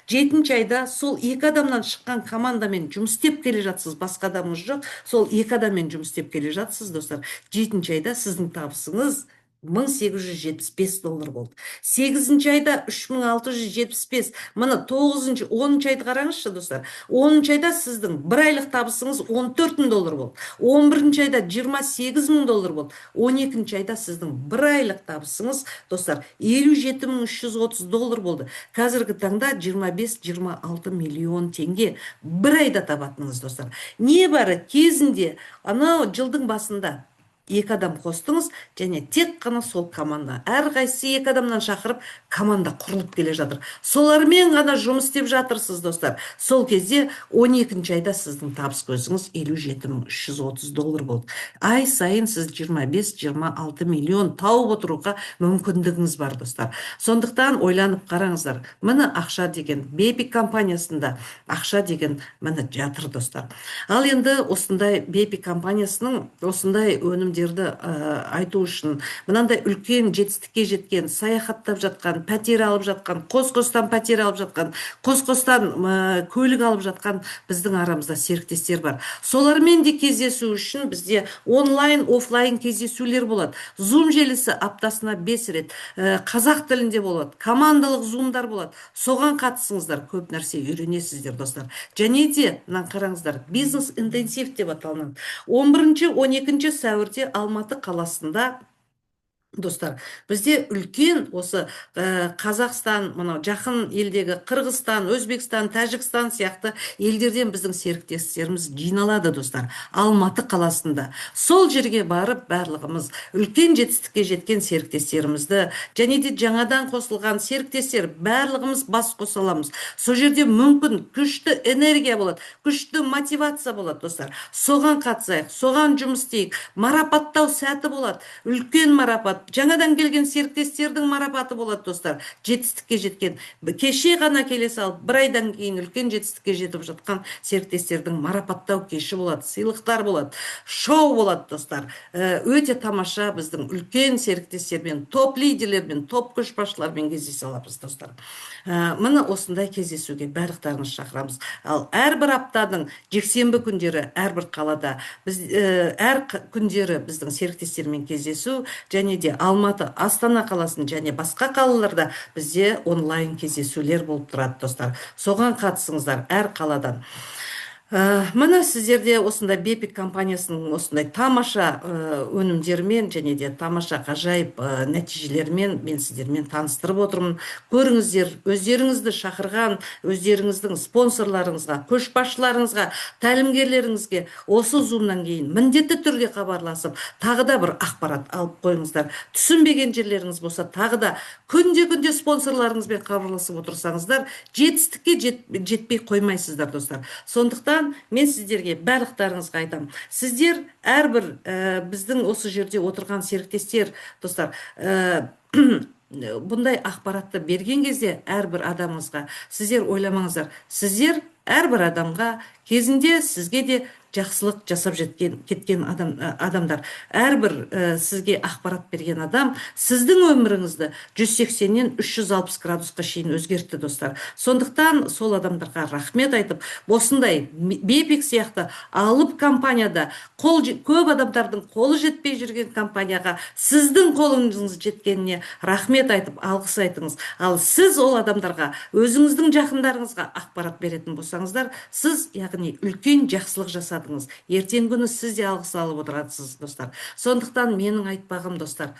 Жетінші айда сол екі адамнан шыққан командамен жұмыс істеп келе жатсыз, басқа адамыңыз жоқ, сол екі адаммен жұмыс істеп келе жатсыз, достар. Жетінші айда сіздің табысыңыз 1875 доллар болды. Сегізінші айда 3675. Міне, тоғызыншы, 10-шы айды қараңызшы, достар. 10-шы айда сіздің бір айлық табысыңыз 14 мың доллар болды. 11-ші айда 28 мың доллар болды. 12-ші айда сіздің бір айлық табысыңыз, достар, 57 330 доллар болды. Қазіргі таңда 25-26 миллион теңге бір айда табатыныңыз, достар. Небәрі кезінде анау жылдың басында екі адам қостыңыз және тек қана сол команда, әрқайсысы екі адамнан шақырып, команда құрылып келе жатыр, солармен ғана жұмыс істеп жатырсыз, достар. Сол кезде 12 айда сіздің табыс көзіңіз 57 330 доллар болды. Ай сайын сіз 25-26 миллион тауып отыруға мүмкіндігіңіз бар, достар. Сондықтан ойланып қараңыздар, міне, ақша деген Бепик компаниясында, ақша деген міне жатыр, достар. Ал енді осындай Бепик компаниясының осындай өнімдерді айту үшін, мынандай үлкен жетістікке жеткен, саяхаттап жатқан, пәтер алып жатқан, қос қостан пәтер алып жатқан, қос қостан көлік алып жатқан біздің арамызда серіктестер бар. Солармен де кездесу үшін бізде онлайн, офлайн кездесулер болады. Зум желісі аптасына 5 рет қазақ тілінде болады, командалық зумдар болады. Соған қатысыңыздар, көп нәрсе үйренесіздер, достар. Және де мынаны қараңыздар, бизнес интенсив деп аталынады. 11-12 сәуірде Алматы қаласында Достар, бізде үлкен осы Қазақстан, мынау жақын елдегі Қырғызстан, Өзбекстан, Тәжікстан сияқты елдерден біздің серіктестеріміз жиналады, достар, Алматы қаласында. Сол жерге барып, барлығымыз үлкен жетістікке жеткен серіктестерімізді және де жаңадан қосылған серіктестер, барлығымыз бас қоса аламыз. Сол жерде мүмкін күшті энергия болады, күшті мотивация болады, достар. Соған қатысайық, соған жұмыс істейік. Марапаттау сәті болады, үлкен марапат, жаңадан келген серіктестердің марапаты болады, достар. Жетістікке жеткен, кеше ғана келе салып, бір айдан кейін үлкен жетістікке жетіп жатқан серіктестердің марапаттау кеші болады, сыйлықтар болады, шоу болады, достар. Өте тамаша біздің үлкен серіктестермен, топ лидерлермен, топ көшбасшылармен кездесе аламыз, достар. Міне, осындай кездесуге барлықтарыңызды шақырамыз. Ал әрбір аптаның жексенбі күндері әрбір қалада біз әр күндері біздің серіктестермен кездесу және де Алматы, Астана қаласын және басқа қалаларда бізде онлайн кездесулер болып тұрады, достар. Соған қатысыңыздар әр қаладан. Міне, сіздерде осындай Бепик компаниясының осындай тамаша өнімдерімен және де тамаша ғажайып нәтижелерімен мен сіздермен таныстырып отырмын. Көріңіздер, өздеріңізді шақырған өздеріңіздің спонсорларыңызға, көшбасшыларыңызға, тәлімгерлеріңізге осы зумнан кейін міндетті түрде хабарласып, тағы да бір ақпарат алып қойыңыздар. Түсінбеген жерлеріңіз болса, тағы да күнде күнде спонсорларыңызбен хабарласып отырсаңыздар, жетістікке жетпей қоймайсыздар, достар. Сондықтан мен сіздерге, барлықтарыңызға айтамын: сіздер әрбір біздің осы жерде отырған серіктестер, достар, бұндай ақпаратты берген кезде әрбір адамыңызға сіздер ойламаңыздар, сіздер әрбір адамға кезінде сізге де жақсылық жасап жеткен, кеткен адам, адамдар. Әрбір сізге ақпарат берген адам сіздің өміріңізді 180-нен 360 градусқа шейін өзгертті, достар. Сондықтан сол адамдарға рахмет айтып, осындай Бепик сияқты алып компанияда, қол көп адамдардың қолы жетпей жүрген компанияға сіздің қолыңыз жеткеніне рахмет айтып, алғыс айтыңыз. Ал сіз ол адамдарға, өзіңіздің жақындарыңызға ақпарат беретін болсаңыздар, сіз, яғни, үлкен жақсылық жасадыңыз. Ертеңгі күні сіз де алғыс алып отырасыз, достар. Сондықтан менің айтпағым, достар,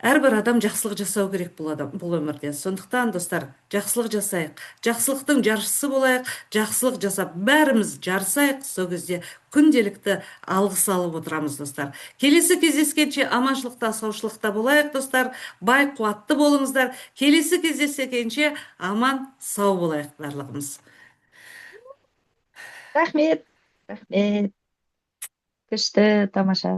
әрбір адам жақсылық жасау керек бұл адам, бұл өмірде. Сондықтан, достар, жақсылық жасайық, жақсылықтың жаршысы болайық, жақсылық жасап, бәріміз жарысайық. Сол кезде күнделікті алғыс алып отырамыз, достар. Келесі кездескенше аманшылықта, саушылықта болайық, достар. Бай қуатты болыңыздар. Келесі кездескенше аман сау болайық барлығымыз. Рахмет, рахмет, күшті, тамаша.